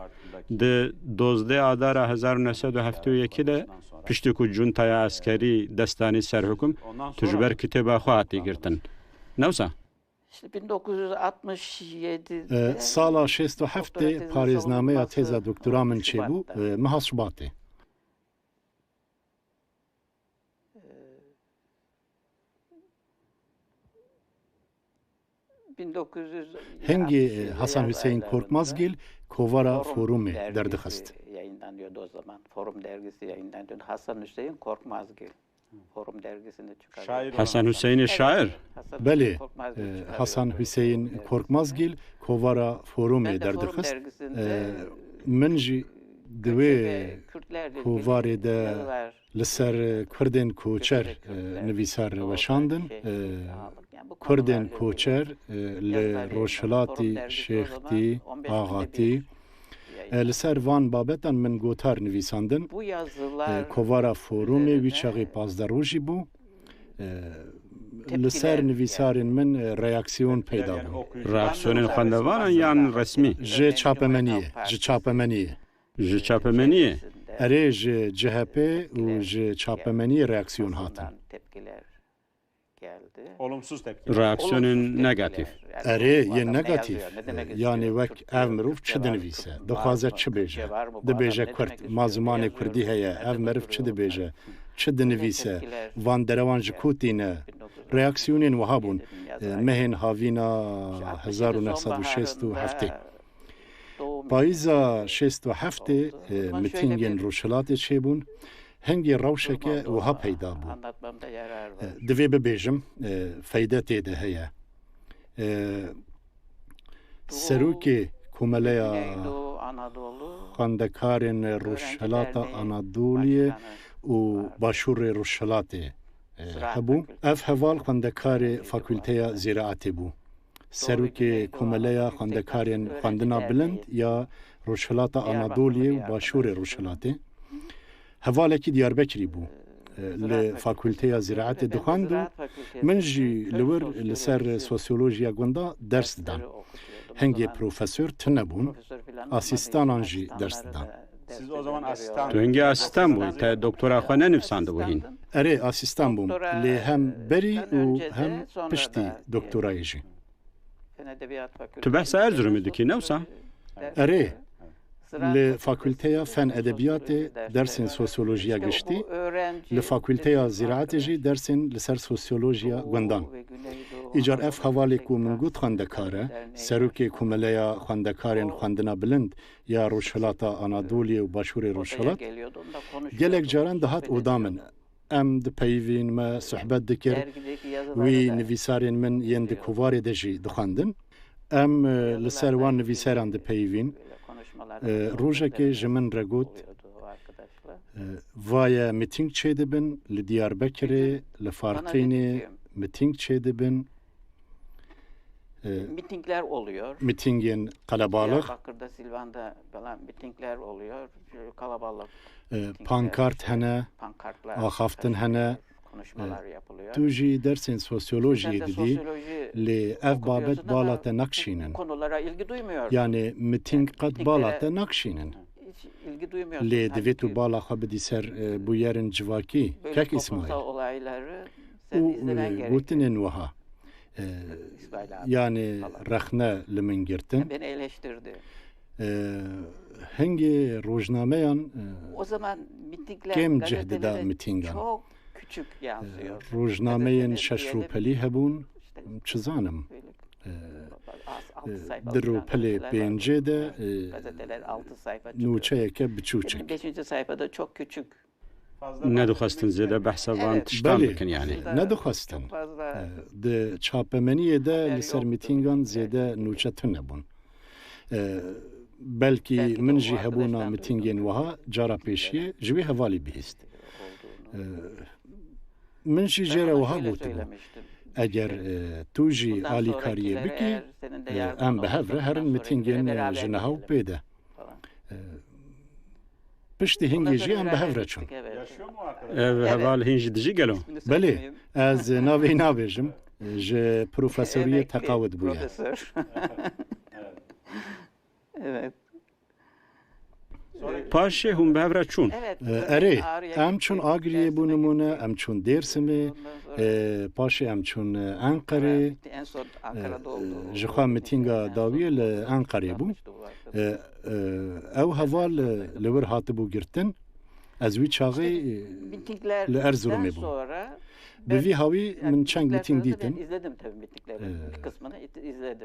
Di dozdeh Adara hezar neh sed û heftê û yekê de piştî ku cuntaya eskerî dest danî ser hukum, tu ji ber kitêba xwe hatî girtin. Ne wisa? E, sala şêst û heftê parêznameya teza doktora min çêbû, e, meha Şubatê. Hingê, e, Hasan Hüseyin Korkmazgil kovara Forumê derdixist. Hasan Hüseyinê şair? Belê, e, Hasan Hüseyin Korkmazgil kovara Forumê derdixist. E, min jî di wê kovarê de li ser Kurdên koçer, e, nivîsar weşandin. E, Kurdên koçer, e, li Rojhilatî, Şêxtî, Axatî, e, li ser van babetan min gotar nivîsandin. E, kovara Forumê wî çaxê pazdeh rojî bû. E, li ser nivîsarên min, e, reaksiyon peyda bûn. Reaksiyonên xwendevanan yan resmî? Ji çapemeniyê, ji çapemeniyê. Ji çapemeniyê? Erê, ji C H P û ji çapemeniyê reaksiyon hatin. Reaksiyonên negatîf. Erê, yên negatîf. Yanî wek ev mirov çi dinivîse, dixwaze çi bêje? Dibêje Kurd, ma zimanê Kurdî heye, ev meriv çi dibêje, çi dinivîse, van derewan ji ku tîne? Reaksiyonên wiha bûn, e, mehên havîna hezar û neh sed û şêst û heftê. Payîza şêst û heftê, e, mitîngên Rojhilatê çêbûn. Hingê rewşeke wiha peyda bû. E, divê bibêjim, e, feyde tê de heye. E, Serokê Komeleya Xwendekarên Rojhilata Anadoliyê û Başûrê Rojhilatê, e, hebû. Ev heval xwendekarê Fakulteya Zîraetê bû. Serokê Komeleya Xwendekarên Xwendina Bilind ya Rojhilata Anadoliyê û Başûrê Rojhilatê. Hevalekî Diyarbekirî bû. Li Fakulteya Ziraetê dixwend û min jî li wir li ser sosyolojiya gunda ders didan. Hingê profesor tune bûn, asîstanan jî ders didan. Tu hingê asîstan bûyî, te doktora xwe nenivîsandibû hîn? Erê, asîstan bûm, lê hem berî û hem piştî doktorayê jî. Tu behsa Erzurumê dikî, ne wisa? Erê, Li Fakulteya Fen Edebiyatê dersên sosyolojiya giştî, li Fakulteya Ziraetê jî dersên li ser sosyolojiya gundan. Îcar ev hevalê ku min got xwendekar e, serokê Komeleya Xwendekarên Xwendina Bilind ya Rojhilata Anadoliyê û Başûrê Rojhilat, gelek caran dihat oda min. Em dipeyivîn, me sohbet dikir. Wî nivîsarên min yên di kovarê de jî dixwendin. Em, e, li ser wan nivîseran dipeyivîn. E, rojekê ji min re got, e, vaye mîtîng çêdibin li Diyarbekirê, li Farqînê mîtîng çêdibin. E, Mitingler oluyor. Mîtîngên qelebalix. Diyarbakır'da, Silvan'da falan mitingler oluyor. Şöyle kalabalık. E, mitingler, pankart hene, pankartlar, axaftin hene. Konuşmalar yapılıyor. Tu jî dersên sosyolojiyê didî, lê ev babet bala te nakşînin. Konulara ilgi duymuyor. Yani mîtîng qet bala te nakşînin. Hiç ilgi duymuyorsun. Lê divê tu bala xwe bidî ser, e, bûyerên civakî, kek Îsmaîl. Olayları û, e, gotinên wiha, e, yanê rexne li min girtin. E, hingê rojnameyan, e, kêm cih dida mîtîngan. E, rojnameyên şeş rûpelî hebûn, çi zanim, e, e, di rûpelê pêncê de, e, nûçeyeke biçûçik. Nedixwestin zêde behsa van tiştan bikin yani. Nedixwestin. E, di çapemeniyê de li ser mîtîngan zêde nûçe tune bûn. E, belkî min jî hebûna mîtîngên wiha cara pêşiyê ji wî hevalî bihîst. E, min jî jê re wiha gotibû, eger, e, tu jî alîkariyê bikî, e, em bi hev re herin mîtîngên, e, ji niha û pê de. E, Piştî hingê jî em bi hev re çûn. Ev heval hîn jî dijî gelo? Belê, ez navê wî nabêjim. Ji profesoriyê teqawit bûye. Paşê hûn bi hev re çûn? E, erê, em çûn Agiriyê bû nimûne, em çûn Dêrsimê, e, paşê em çûn, e, Enqerê. E, ji xwe mitînga dawiyê li Enqerê bû. E, e, ew heval, e, li wir hatibû girtin. Ez wî çaxê, e, li Erzurumê bûm. Bi vî hawî min çend mitîng dîtin.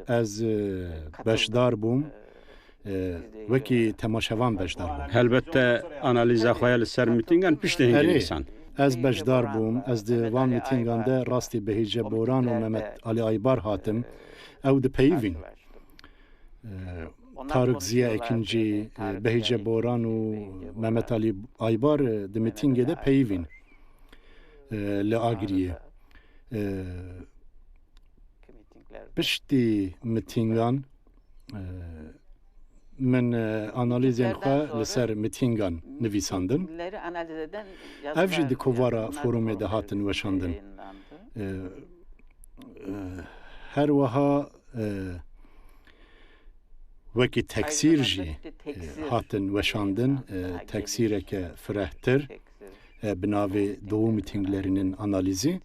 E, ez, e, beşdar bûm. E, wekî temaşevan beşdar bûm. Helbet te analîza xwe ya li ser mitîngan piştî hingî nivîsand. Ez beşdar bûm. Ez di van mitîngan de rastî Behîce Boran û Mehmet Alî Aybar hatim. Ew dipeyivîn. E, Tarık Ziya Ekinci, e, Behîce Boran û Mehmet Alî Aybar, e, di mitîngê de peyivîn, e, li Agiriyê. E, piştî mitîngan, e, min, e, analîzên xwe li ser mitîngan nivîsandin. Ev jî di kovara forumê de hatin weşandin. E, e, her wiha, e, wekî teksîr jî, e, hatin weşandin, e, teksîreke firehtir, e, bi navê Doğu mitinglerinin analizi.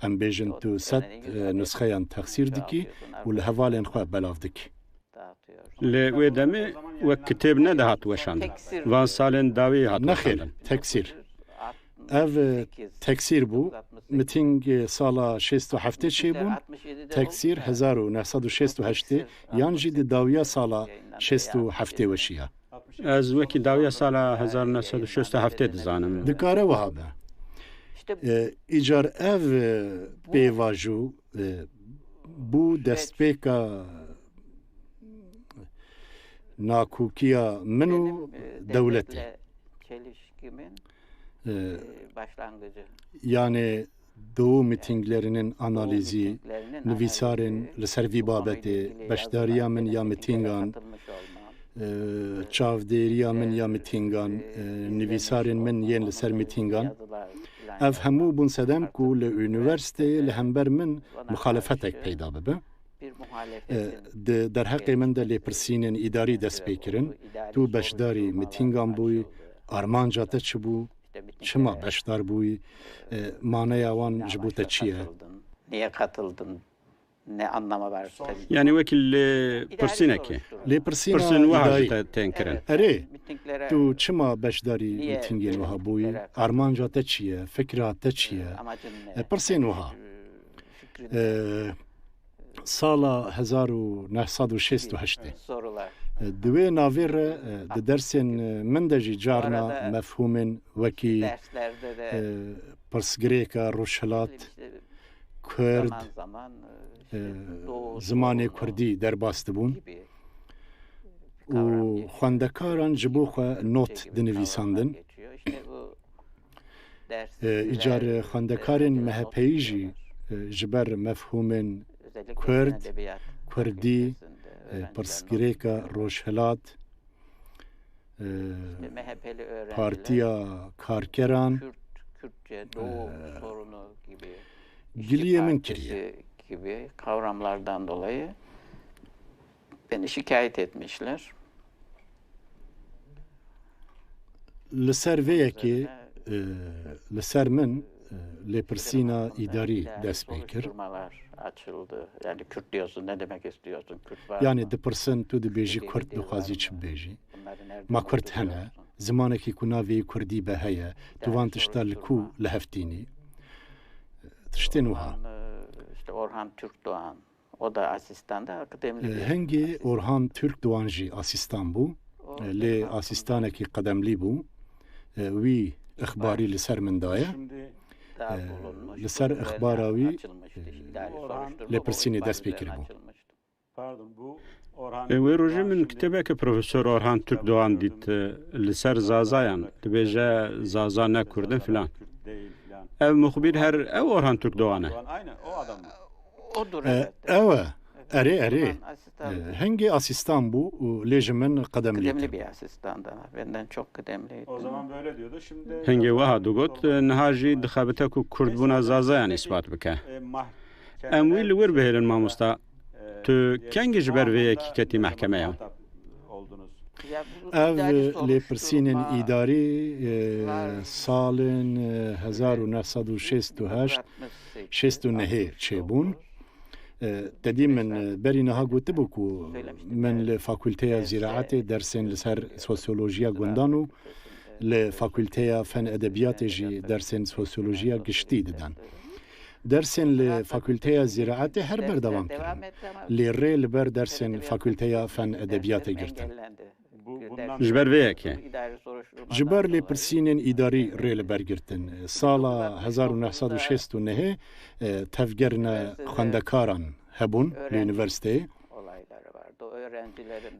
Em bêjin tu sed, e, nusxeyan teksîr dikî û li hevalên xwe belav dikî. Li wê demê wek kitêb nedihat weşandin. Van salên dawî hat weşandin. Nexêr, teksîr. Ev, e, teksîr bû. Miting, e, sala şêst û heftê çêbûn. Teksîr hezar û neh sed û şêst û heştê yan jî di dawiya sala şêst û heftê weşiya. Ez wekî dawiya sala hezar û neh sed û şêst û heftê dizanim. Dikare wiha be. E, îcar ev, e, pêvajo, e, bû destpêka nakokiya min û dewletê. E, yanê Doğu mitinglerinin analizi, nivîsarên li ser vî babetê, beşdariya min ya mitingan, e, çavdêriya min ya mitingan, e, nivîsarên min yên li ser mitingan. Ev hemû bûn sedem ku li unîversîteyê li hember min muxalefetek peyda bibe. E, di derheqê min de lêpirsînên îdarî dest pê kirin. Tu beşdarî mitingan bûyî, armanca te çi bû? Çima beşdar bûyî? E, maneya wan ji bo te çi ye? Niye katıldın? ne anlama var? Yani wekî lê pirsinekê. Lê pirsîna Pirsên wiha îdarî. Ji te tên kirin. Erê, tu çima beşdarî mîtingên wiha bûyî? Armanca te çi ye? Fikra te çi ye? E, pirsên wiha. E, sala hezar û neh sed û şêst û heşt e. E, di wê navê re, e, di dersên, e, min de jî carna mefhûmên wekî, e, pirsgirêka rojhilat, Kurd, e, zimanê Kurdî derbas dibûn û xwendekaran ji bo xwe not dinivîsandin. E, îcar xwendekarên M H P'yî jî, e, ji ber mefhûmên Kurd, Kurdî, e, pirsgirêka rojhilat, e, Partiya Karkeran, Kürt, Kürtçe, Doğu sorunu gibi, giliyê min kiriye. Gibi kavramlardan dolayı beni şikayet etmişler. Li ser vê yekê, e, li ser min, e, lêpirsîna îdarî dest pê kir. Soruşturmalar açıldı. Yani Kürt diyorsun, ne demek istiyorsun? Kürt var mı? Yani dipirsin, tu dibêjî Kurd, dixwazî çi bibêjî? Ma Kurd hene? Zimanekî ku navê Kurdî be heye? Tu van tişta li ku li hev tînî? Tiştên wiha. Orhan, e, işte Orhan Türkdoğan. O da asistan da, kıdemli bir asistan. E, hingê Orhan Türkdoğan jî asistan bû. E, lê asistanekî qedemlî bû. E, wî ixbarî li ser min daye. E, li ser ixbara wî, e, lêpirsînê dest pê kiribû. E, wê rojê min kitêbeke Profesor Orhan Türkdoğan dît, e, li ser Zazayan. Dibêje Zaza ne Kurd in filan. Ev muxbîr her ew Orhan Türkdoğan e. E, ew e. Erê, erê. E, hingê asîstan bû û lê ji min qedemlî. Kıdemli bir asistan da. Benden çok kıdemliydi. Hingê wiha digot, e, niha jî dixebite ku kurdbûna Zazayan îspat bike. Em wî li wir bihêlin, mamosta. Tu kengî ji ber vê yekî ketî mehkemeya? Ev lêpirsînên îdarî, e, salên, e, hezar û neh sed û şêst û heşt, şêst û nehê çêbûn. E, te dî min, e, berî niha gotibû ku min li Fakulteya Zîraetê dersên li ser sosyolojiya gundan û li Fakulteya Fen Edebiyatê jî dersên sosyolojiya giştî didin. Dersên li Fakulteya Zîraetê her berdewam kirin. Lê rê li ber dersên Fakulteya Fen Edebiyatê girtin. Ji ber vê yekê. Ji ber lêpirsînên îdarî rê li ber girtin. Sala hezar û neh sed û şêst û nehê, e, tevgerine xwendekaran hebûn li unîversîteyê.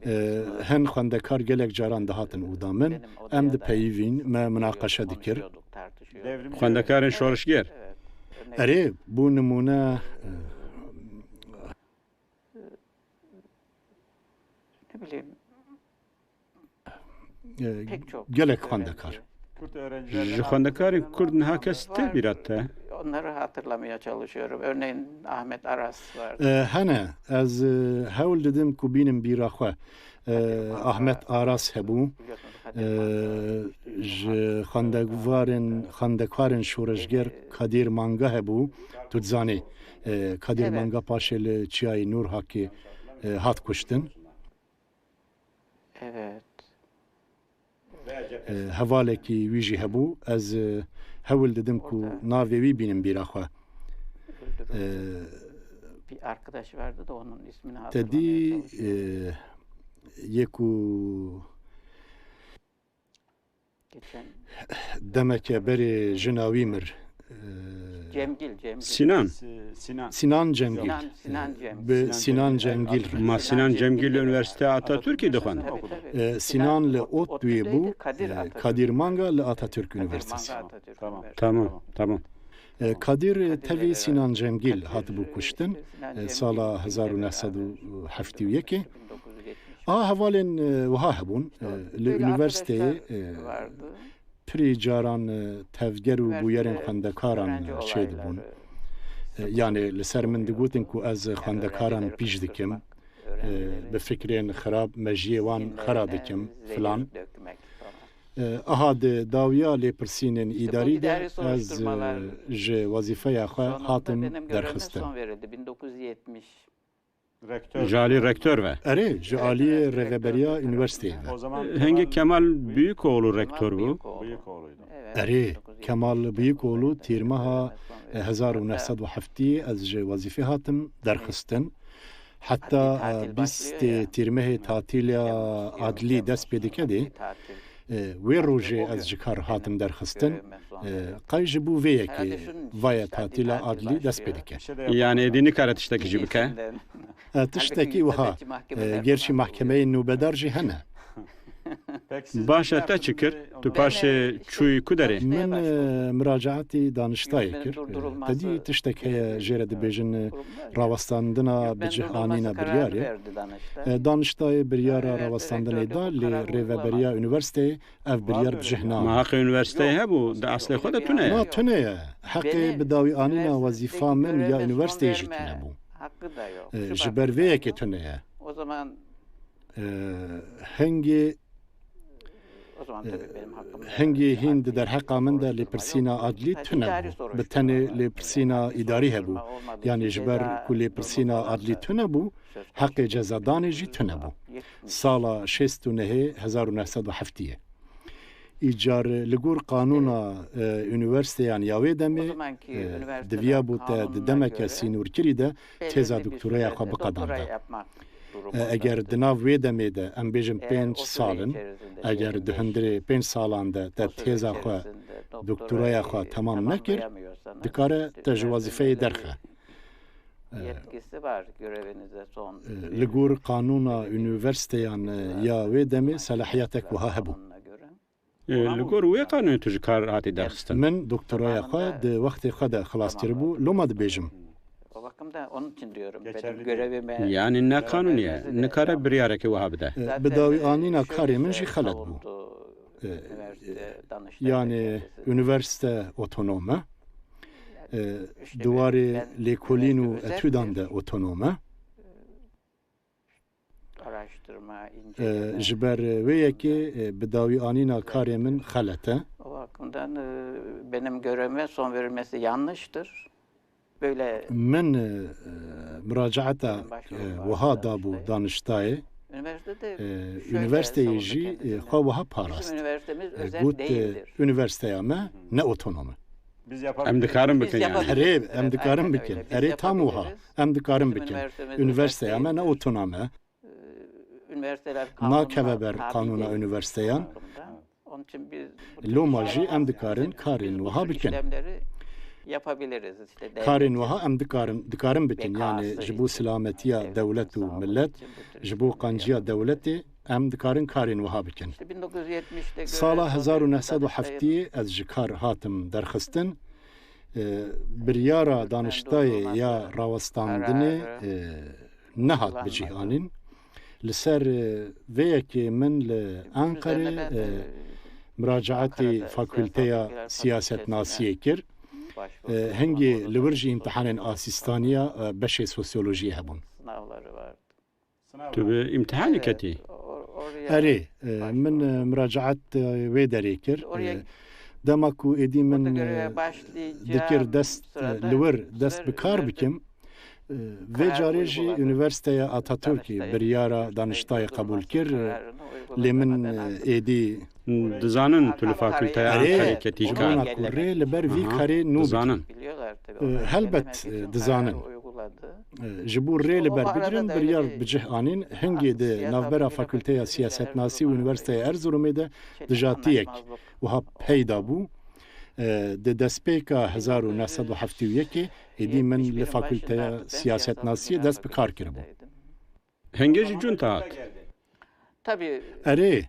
E, hin xwendekar gelek caran dihatin oda min. Em dipeyivîn, me minaqeşe dikir. Xwendekarên şorişger. Erê, bû nimûne, e, e, gelek xwendekar. Ji xwendekarên Kurd niha kes tê bîra te? Onları hatırlamaya çalışıyorum. Örneğin Ahmet Aras vardı. E, hene, ez, e, hewl didim ku bînim bîra xwe. E, Ahmet Aras hebû. E, ji xwendevarên, xwendekarên şoreşger Kadir Manga hebû. Tu dizanî, e, Kadir Manga paşê li Çiyayê Nûrhakê, e, hat kuştin. Evet. E, hevalekî wî jî hebû. Ez, e, hewl didim ku navê wî bînim bîra xwe. E, Bir arkadaşı vardı da onun ismini hatırlamaya çalışıyorum. Te dî, e, yê ku demeke berê jina wî mir. E, Cemgil, Cemgil. Sinan. Sinan. Sinan Cemgil. Sinan, Sinan Cemgil. Bi Sinan Cemgil. Ma Sinan Cemgil li Üniversiteya Atatürk'ê dixwend. Tabii, tabii. E, Sinan li ODTÜ'yê bû. Kadir Manga li Atatürk Üniversitesi. Tamam, tamam. E, Kadir, e, tevî Sinan Cemgil hatibû kuştin, e, sala hezar û neh sed û heftê û yekê. A hevalên, e, wiha hebûn, e, li unîversîteyê, e, pirî caran, e, tevger û bûyerên xwendekaran, e, çêdibûn. E, yanê li ser min digotin ku ez xwendekaran pîş dikim, e, bi fikrên xirab mejiyê wan xera dikim, filan. Aha, di dawiya lêpirsînên îdarî de ez, e, ji wezîfeya xwe hatim derxistin. Ji alî rektor ve? Erê, ji alî rêveberiya unîversîteyê ve. Hingê Kemal Büyükoğlu rektor bû. Erê, Kemal Büyükoğlu tîrmeha, e, hezar û neh sed û heftê ez ji wezîfê hatim derxistin. Heta, e, bîstê tîrmehê tatîla adlî dest pê dike dê, e, wê rojê ez ji kar hatim derxistin. E, qey ji bo vê yekê vaye tatîla adlî dest pê dike. Yanî êdî nikare tiştekî jî bike? E, tiştekî wiha, e, gerçî mahkemeyên nûbedar jî hene. Baş e, te çi kir? Tu paşê çûyî ku derê? Min, e, muracaetî daniştayê kir. E, te dî tiştek heye jê re dibêjin, e, rawestandina bi cih anîna biryarê. E, daniştayê biryara rawestandinê da, lê rêveberiya unîversîteyê ev biryar bi cih nayê. Ma heqê unîversîteyê hebû, di eslê xwe de tune ye. Na, tune ye. Heqê bi dawî anîna wezîfa min ya unîversîteyê jî tune bû. E, ji ber vê yekê tune ye. E, hingê, e, hingê hîn di derheqa min de lêpirsîna adlî tune bû. Bi tenê lêpirsîna îdarî hebû. Yanî ji ber ku lêpirsîna adlî tune bû, heqê cezadanê jî tune bû. Sala şêst û nehê, hezar û neh sed û heftê ye. Îcar li gor qanûna, e, unîversîteyan ya wê demê, e, diviya bû te di demeke sînorkirî de têza doktoraya xwe biqedanda. E, eger di nav wê demê de, em bêjin pênc sal in, eger di hundirê pênc salan de te têza xwe, doktoraya xwe temam nekir, dikare te ji wezîfeyê derxe. E, e, li gor qanûna unîversîteyan, e, ya wê demê selahiyetek wiha hebû. E, li gor wê qanûnê tu ji kar hatî derxistin? Min doktoraya xwe di wextê xwe de xilas kiribû, loma dibêjim. Yanî ne qanûnî ye, nikare biryarekê wiha bide. E, bi dawî anîna karê min jî xelet bû. E, yanî unîversîte otonom e. E, di warê lêkolîn û etûdan de otonom e. E, ji ber wê yekê, e, bi dawî anîna karê min xelet e. Min, e, e, muracaeta, e, wiha dabû daniştayê. E, unîversîteyê jî, e, xwe wiha parast. E, got, e, unîversîteya me ne otonom e. Em dikarin bikin yanî? Erê, em dikarin bikin. Erê, tam wiha. Em dikarin bikin. Unîversîteya me ne otonom e. Nakeve ber qanûna unîversîteyan. Loma jî em dikarin karên wiha bikin. Karên wiha em dikarin, dikarin bikin. Yanî ji bo silametiya dewlet û millet, ji bo qanciya dewletê em dikarin karên wiha bikin. Sala hezar û neh sed û heftê ez ji kar hatim derxistin. E, biryara daniştayê ya rawestandinê, e, nehat bi cih anîn. Li ser, e, vê yekê min li Enqerê, e, muracaetî Fakülteya Siyasetnasiyê kir. E, hingê li wir jî îmtihanên asîstaniya, e, beşê sosyolojiyê hebûn. Tu bi îmtihanê ketî? Erê, e, min, e, muracaet, e, wê derê kir. E, dema ku êdî min, e, dikir dest, e, li wir dest bi kar bikim, e, vê carê jî Unîversîteya Ataturkî biryara daniştayê qebûl kir, e, lê min, e, êdî Dizanin tu li fakülteya Enqerê ketî kar. Ji bona ku rê li ber vî karê nû bikin. E, helbet, e, dizanin. E, ji bo rê li ber bigirin, biryar bi cih anîn. Hingê di navbera Fakülteya Siyasetnasî û Unîversîteya Erzurumê de dijatiyek wiha peyda bû. E, di destpêka hezar û neh sed û heftê û yekê êdî min li Fakülteya Siyasetnasiyê dest bi kar kiribû. Hingê jî Cunta hat. Erê,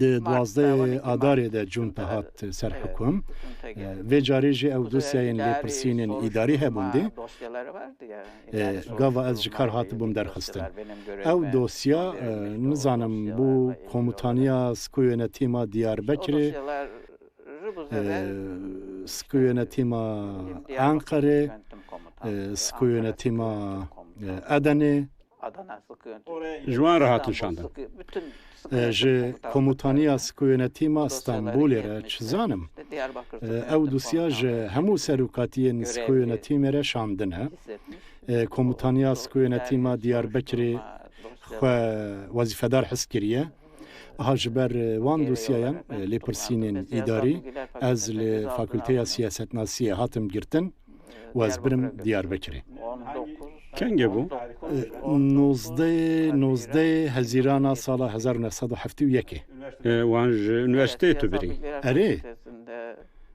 di duwazdehê Adarê de Cunta hat ser hukum. E, vê carê jî ew dosyayên lêpirsînên îdarî hebûn dê. E, gava ez ji kar hatibûm derxistin. Ew dosya, e, nizanim, bû komutaniya Sikoyonetîma Diyarbekirê, e, Sikoyonetîma Enqerê, e, Sikoyonetîma, e, Edenê, Ji wan re hatin şandin. E, ji Komutaniya Sikoyonetîma Stenbolê re çi zanim? E, ew dosya ji hemû serokatiyên sikoyonetîmê re şandine. E, Komutaniya Sikoyonetîma Diyarbekirê xwe wezîfedar his kiriye. Aha ji ber, e, wan dosyayan, e, lêpirsînên îdarî, ez li Fakulteya Siyasetnasiyê hatim girtin û ez birim Diyarbekirê. Kengê bû? E, nozdeh, nozdeh Hezîrana sala hezar û neh sed û heftê û yekê. E, wan ji unîversîteyê tu birî? Erê.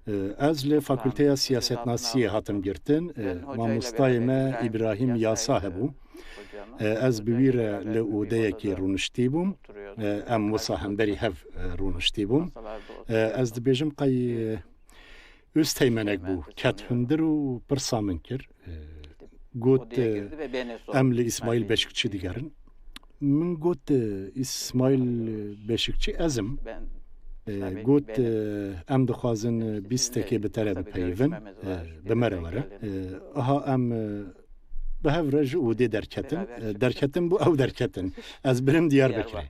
E, ez li Fakulteya Siyasetnasiyê hatim girtin. E, mamostayê me Îbrahîm Yasa hebû. E, ez bi wî re li odeyekê rûniştî bûm. E, em wisa hemberî hev, e, rûniştî bûm. E, ez dibêjim qey, e, Usteymenek bû, ket hundir û pirsa min kir. E, got, e, em li Îsmaîl Beşikçî digerin. Min got, e, Îsmaîl Beşikçî ez im. E, got, e, em dixwazin, e, bîstekê bi te re bipeyivin, e, bi me re were. E, aha em, e, bi hev re ji odê derketin. E, derketin bû ew derketin. Ez birim Diyarbekirê.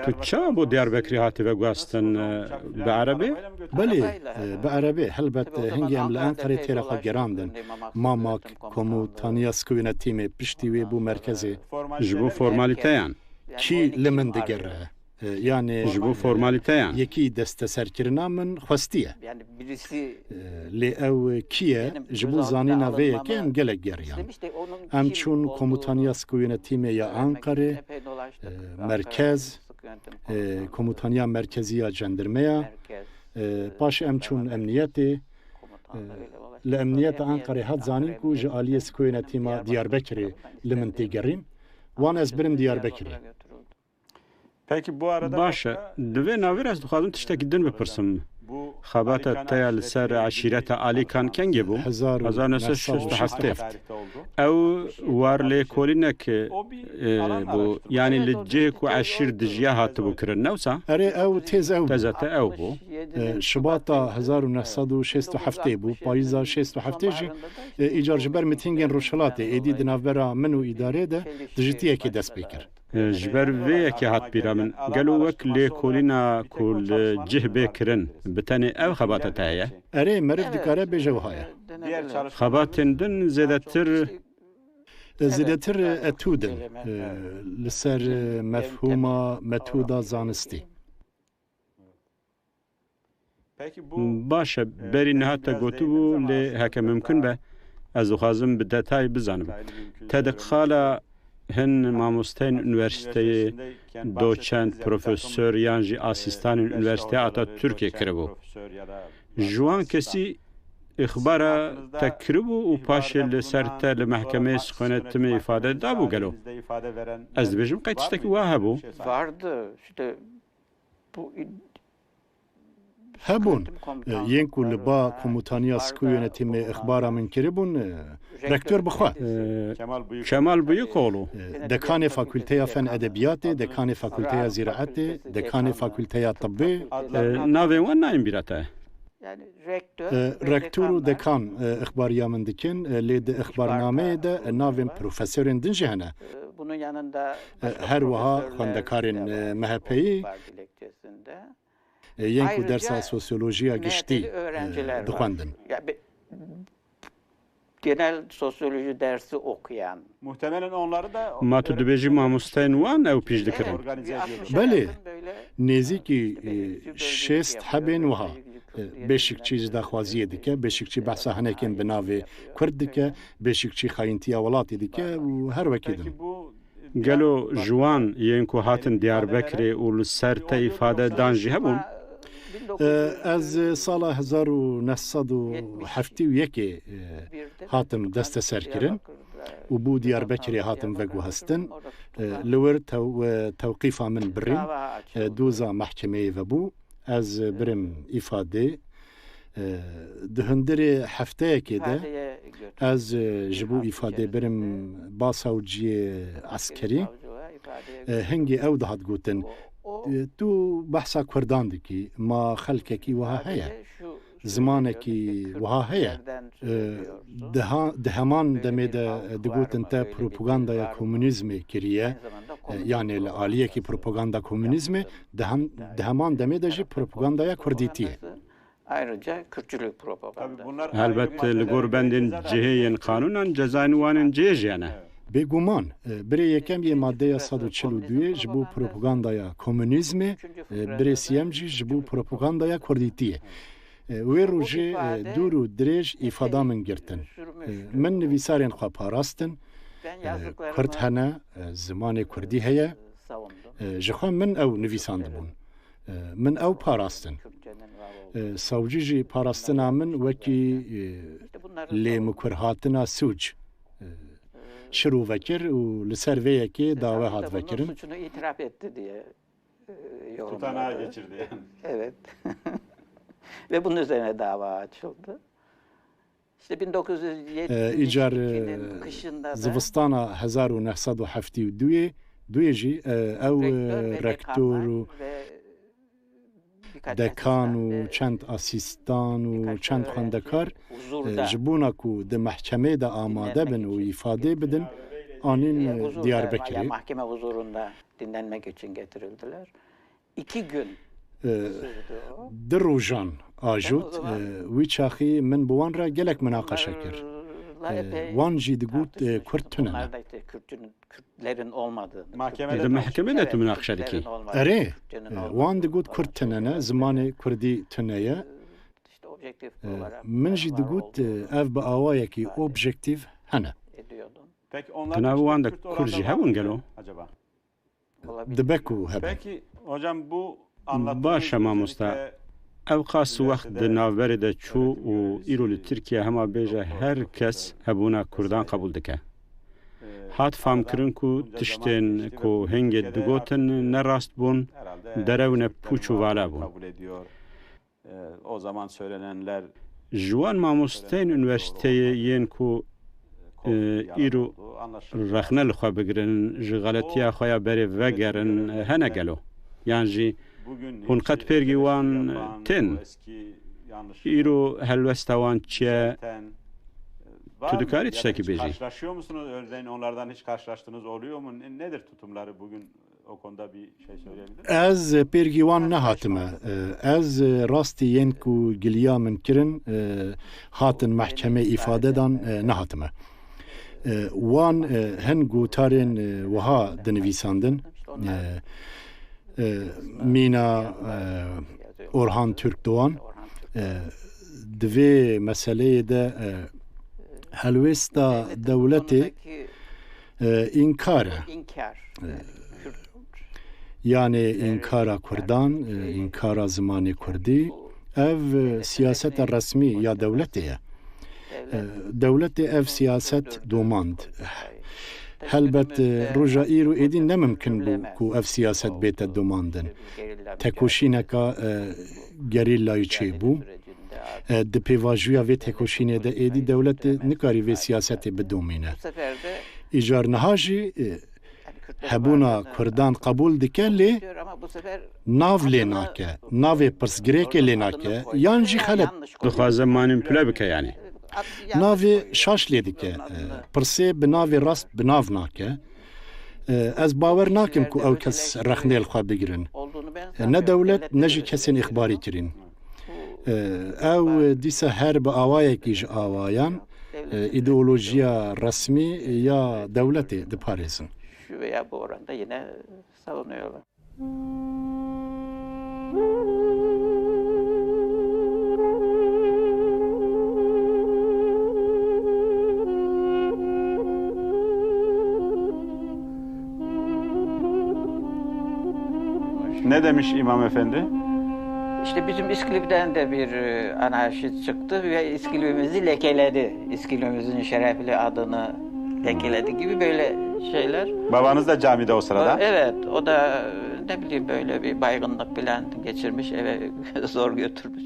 Tu çawa bo Diyarbekirê hatî veguhastin, e, bi erebê? Belê, e, bi erebê. Helbet, e, hingê em li Enqerê têra xwe gerandin. Mamak, Komutaniya Sikoyonetîmê piştî wê bû merkezê. Ji bo formalîteyan. Kî li min digere? E, yani ji bo formalîteyan. Yekî desteserkirina min xwestiye. E, lê ew kî ye? Ji bo zanîna vê yekê em gelek geriyan. Em çûn Komutaniya Sikoyonetîmê ya Enqerê, e, merkez, e, Komutaniya Merkezî ya Cendirmeya, e, paşê em çûn emniyetê. E, li emniyeta Enqerê hat zanîn ku ji aliyê Sikoyonetîma Diyarbekirê li min têgerîn. Wan ez birim Diyarbekirê. Baş e. Di vê navê re ez dixwazim tiştekî din bipirsim. Xebata te ya li ser eşîreta Alîkan kengê bû? Hezar û neh sed û şêst û heftê. Ew war lêkolînek, e, bû, yanî li cihê ku eşîr dijiya hatibû kirin, ne wisa? Erê, ew têz ew bû. Teza te ew bû. E, Şibata hezar û neh sed û şêst û heftê bû, payîza şêst û heftê jî, e, îcar ji ber mitîngên Rojhilatê êdî di navbera min û îdarê de dijitiyekê dest pê kir. Ji ber vê yekê hat bîra min, gelo wek lêkolîna ku li cih bê kirin, bi tenê ev xebata te heye? Erê, meriv dikare bêje wiha ye. Xebatên din zêdetir. Zêdetir etûd in, e, li ser, e, mefhûma metoda zanistî. Baş e, berî niha te gotibû, lê heke mimkun be, ez dixwazim bi detay bizanim. Te di qala hin mamosteyên unîversîteyê, doçent, profesor yan jî asîstanên Unîversîteya Atatürkê kiribû. Ji wan kesî îxbara te kiribû û paşê li ser te li mehkemeyê sixonetimê îfade dabû gelo? Ez dibêjim qey tiştekî wa hebû? Vardı, işte bu Hebûn, e, yên ku li ba Komutaniya Sikoyonetîmê îxbara min kiribûn, e, rektor bi xwe. E, Kemal Buyukoğlu. E, dekanê Fakulteya Fen Edebiyatê, dekanê Fakulteya Zîraetê, dekanê Fakulteya Tibbê. E, navên wan nayên bîra te? E, rektor û dekan, e, îxbariya min dikin, e, lê di îxbarnameyê de, e, navên profesorên din jî hene. E, her wiha xwendekarên, e, M H P'yî. E, yên ku dersa sosyolojiya giştî, e, dixwendin. Genel sosyoloji dersi okuyan. Ma tu dibêjî mamosteyên wan ew pîş dikirin? Belê, nêzîkî, e, şêst hebên wiha. E, Beşikçî ji daxwaziyê dike, Beşikçî behsa hinekên bi navê Kurd dike, Beşikçî xayîntiya welatê dike û her wekî din. Gelo ji wan yên ku hatin Diyarbekirê û li ser te îfade dan jî hebûn? E, ez sala hezar û neh sed û heftê û yekê, e, hatim desteserkirin û bû Diyarbekirê hatim veguhestin. E, li wir tew-, e, tewqîfa min birîn, e, doza mehkemeyê vebû. Ez birim îfadê. E, di hundirê hefteyekê de ez, e, ji bo îfadê birim basawciyê eskerî. E, hingê ew dihat gotin, e, tu behsa Kurdan dikî, ma xelkekî wiha heye? Zimanekî wiha heye. E, di ha-, di heman demê de, e, digotin te propagandaya komunîzmê kiriye. E, yani li aliyekî propaganda komunîzmê, di hem-, di heman demê de jî propagandaya kurdîtiyê. Ayrıca Kürtçülük propaganda. Helbet li gor bendên cihê yên qanûnan cezayên wan ên cihê jî hene. Bêguman, e, birê yekem yê maddeya sed û çil û duyê ji bo propagandaya komunîzmê, e, birê siyem jî ji bo propagandaya kurdîtiyê. E, wê rojê, e, dûr û dirêj îfada min girtin. E, min nivîsarên xwe parastin. E, Kurd hene, e, zimanê kurdî heye. E, ji xwe min ew nivîsandibûn. E, min ew parastin. E, savcî jî parastina min wekî, e, lêmikurhatina sûc, e, şirove kir û li ser vê yekê dawe hat vekirin. Suçunu itiraf etti diye, e, yorumladı. Tutanağa geçirdi yani. Evet. Ve bunun üzerine dava açıldı. İşte bin dokuz yüz yetmiş ikinin kışında da zivistana hezar û neh sed û heftê û duyê, duyê jî, e, ew, e, rektor û dekan û çend asîstan û çend xwendekar, e, ji bona ku di mehkemê de amade bin û îfadê bidin, anîn, e, Diyarbekirê. Mahkeme huzurunda dinlenmek için getirildiler. İki gün sürdü o. Di rojan ajot, e, wî çaxî min bi wan re gelek minaqeşe kir. E, wan jî digot, e, Kurd tune ne. Di mehkemê de tu minaqeşe dikî? Erê, e, wan digot Kurd tune ne, zimanê Kurdî tune ye. E, min jî digot, e, ev bi awayekî objektîf hene. Di nav wan de Kurd jî hebûn gelo? Dibe ku hebe. Baş e mamoste. Ew qas wext di navberê de çû û îro li Tirkiye hema bêje her kes hebûna Kurdan qebûl dike. Hat famkirin ku tiştên ku hingê digotin ne rast bûn, derew ne pûç û vala bûn. Ji wan mamosteyên unîversîteyê yên ku, e, îro rexne li xwe bigirin, ji xeletiya xwe ya berê vegerin, e, hene gelo? Yan jî hûn qet pêrgî wan tên? Îro helwesta wan çi ye? Tu dikarî tiştekî bêjî? Karşılaşıyor musunuz? Örneğin onlardan hiç karşılaştığınız oluyor mu? Ne-, nedir tutumları bugün? O konuda bir şey söyleyebilir misin? Ez pêrgî wan nehatime. Ez rastî yên ku giliya min kirin, hatin mehkemê îfade dan, nehatime. Wan hin gotarên wiha dinivîsandin. Mîna Orhan Türkdoğan, di vê meseleyê de, helwêsta dewletê, e, înkar e. E, yanê înkara Kurdan, e, înkara zimanê Kurdî, ev, e, siyaseta resmî ya dewletê ye. E, dewletê ev siyaset domand. Helbet, e, roja îro êdî ne mimkin bû ku ev siyaset bête domandin. Tekoşîneka, e, gerîlayî çêbû. E, di pêvajoya vê tekoşînê de êdî dewlet nikarî vê siyasetê bidomîne. Îcar niha jî, e, hebûna Kurdan qebûl dike, lê nav lê nake, navê pirsgirêkê lê nake, yan jî xelet. Dixwaze manîpule bike yanî. Navê şaş lê dike, e, pirsê bi navê rast bi nav nake. E, ez bawer nakim ku ew kes rexnê li xwe bigirin. E, ne dewlet, ne jî kesên îxbarî kirîn. E, ew dîsa her bi awayekî ji awayan, e, îdeolojiya resmî ya dewletê diparêzin. Şu veya bu oranda yine savunuyorlar. Ne demiş İmam Efendi? İşte bizim İskilip'ten de bir, e, anarşist çıktı ve İskilip'imizi lekeledi. İskilip'imizin şerefli adını lekeledi gibi böyle şeyler. Babanız da camide o sırada? Evet, o da, ne bileyim, böyle bir baygınlık falan geçirmiş, eve zor götürmüş.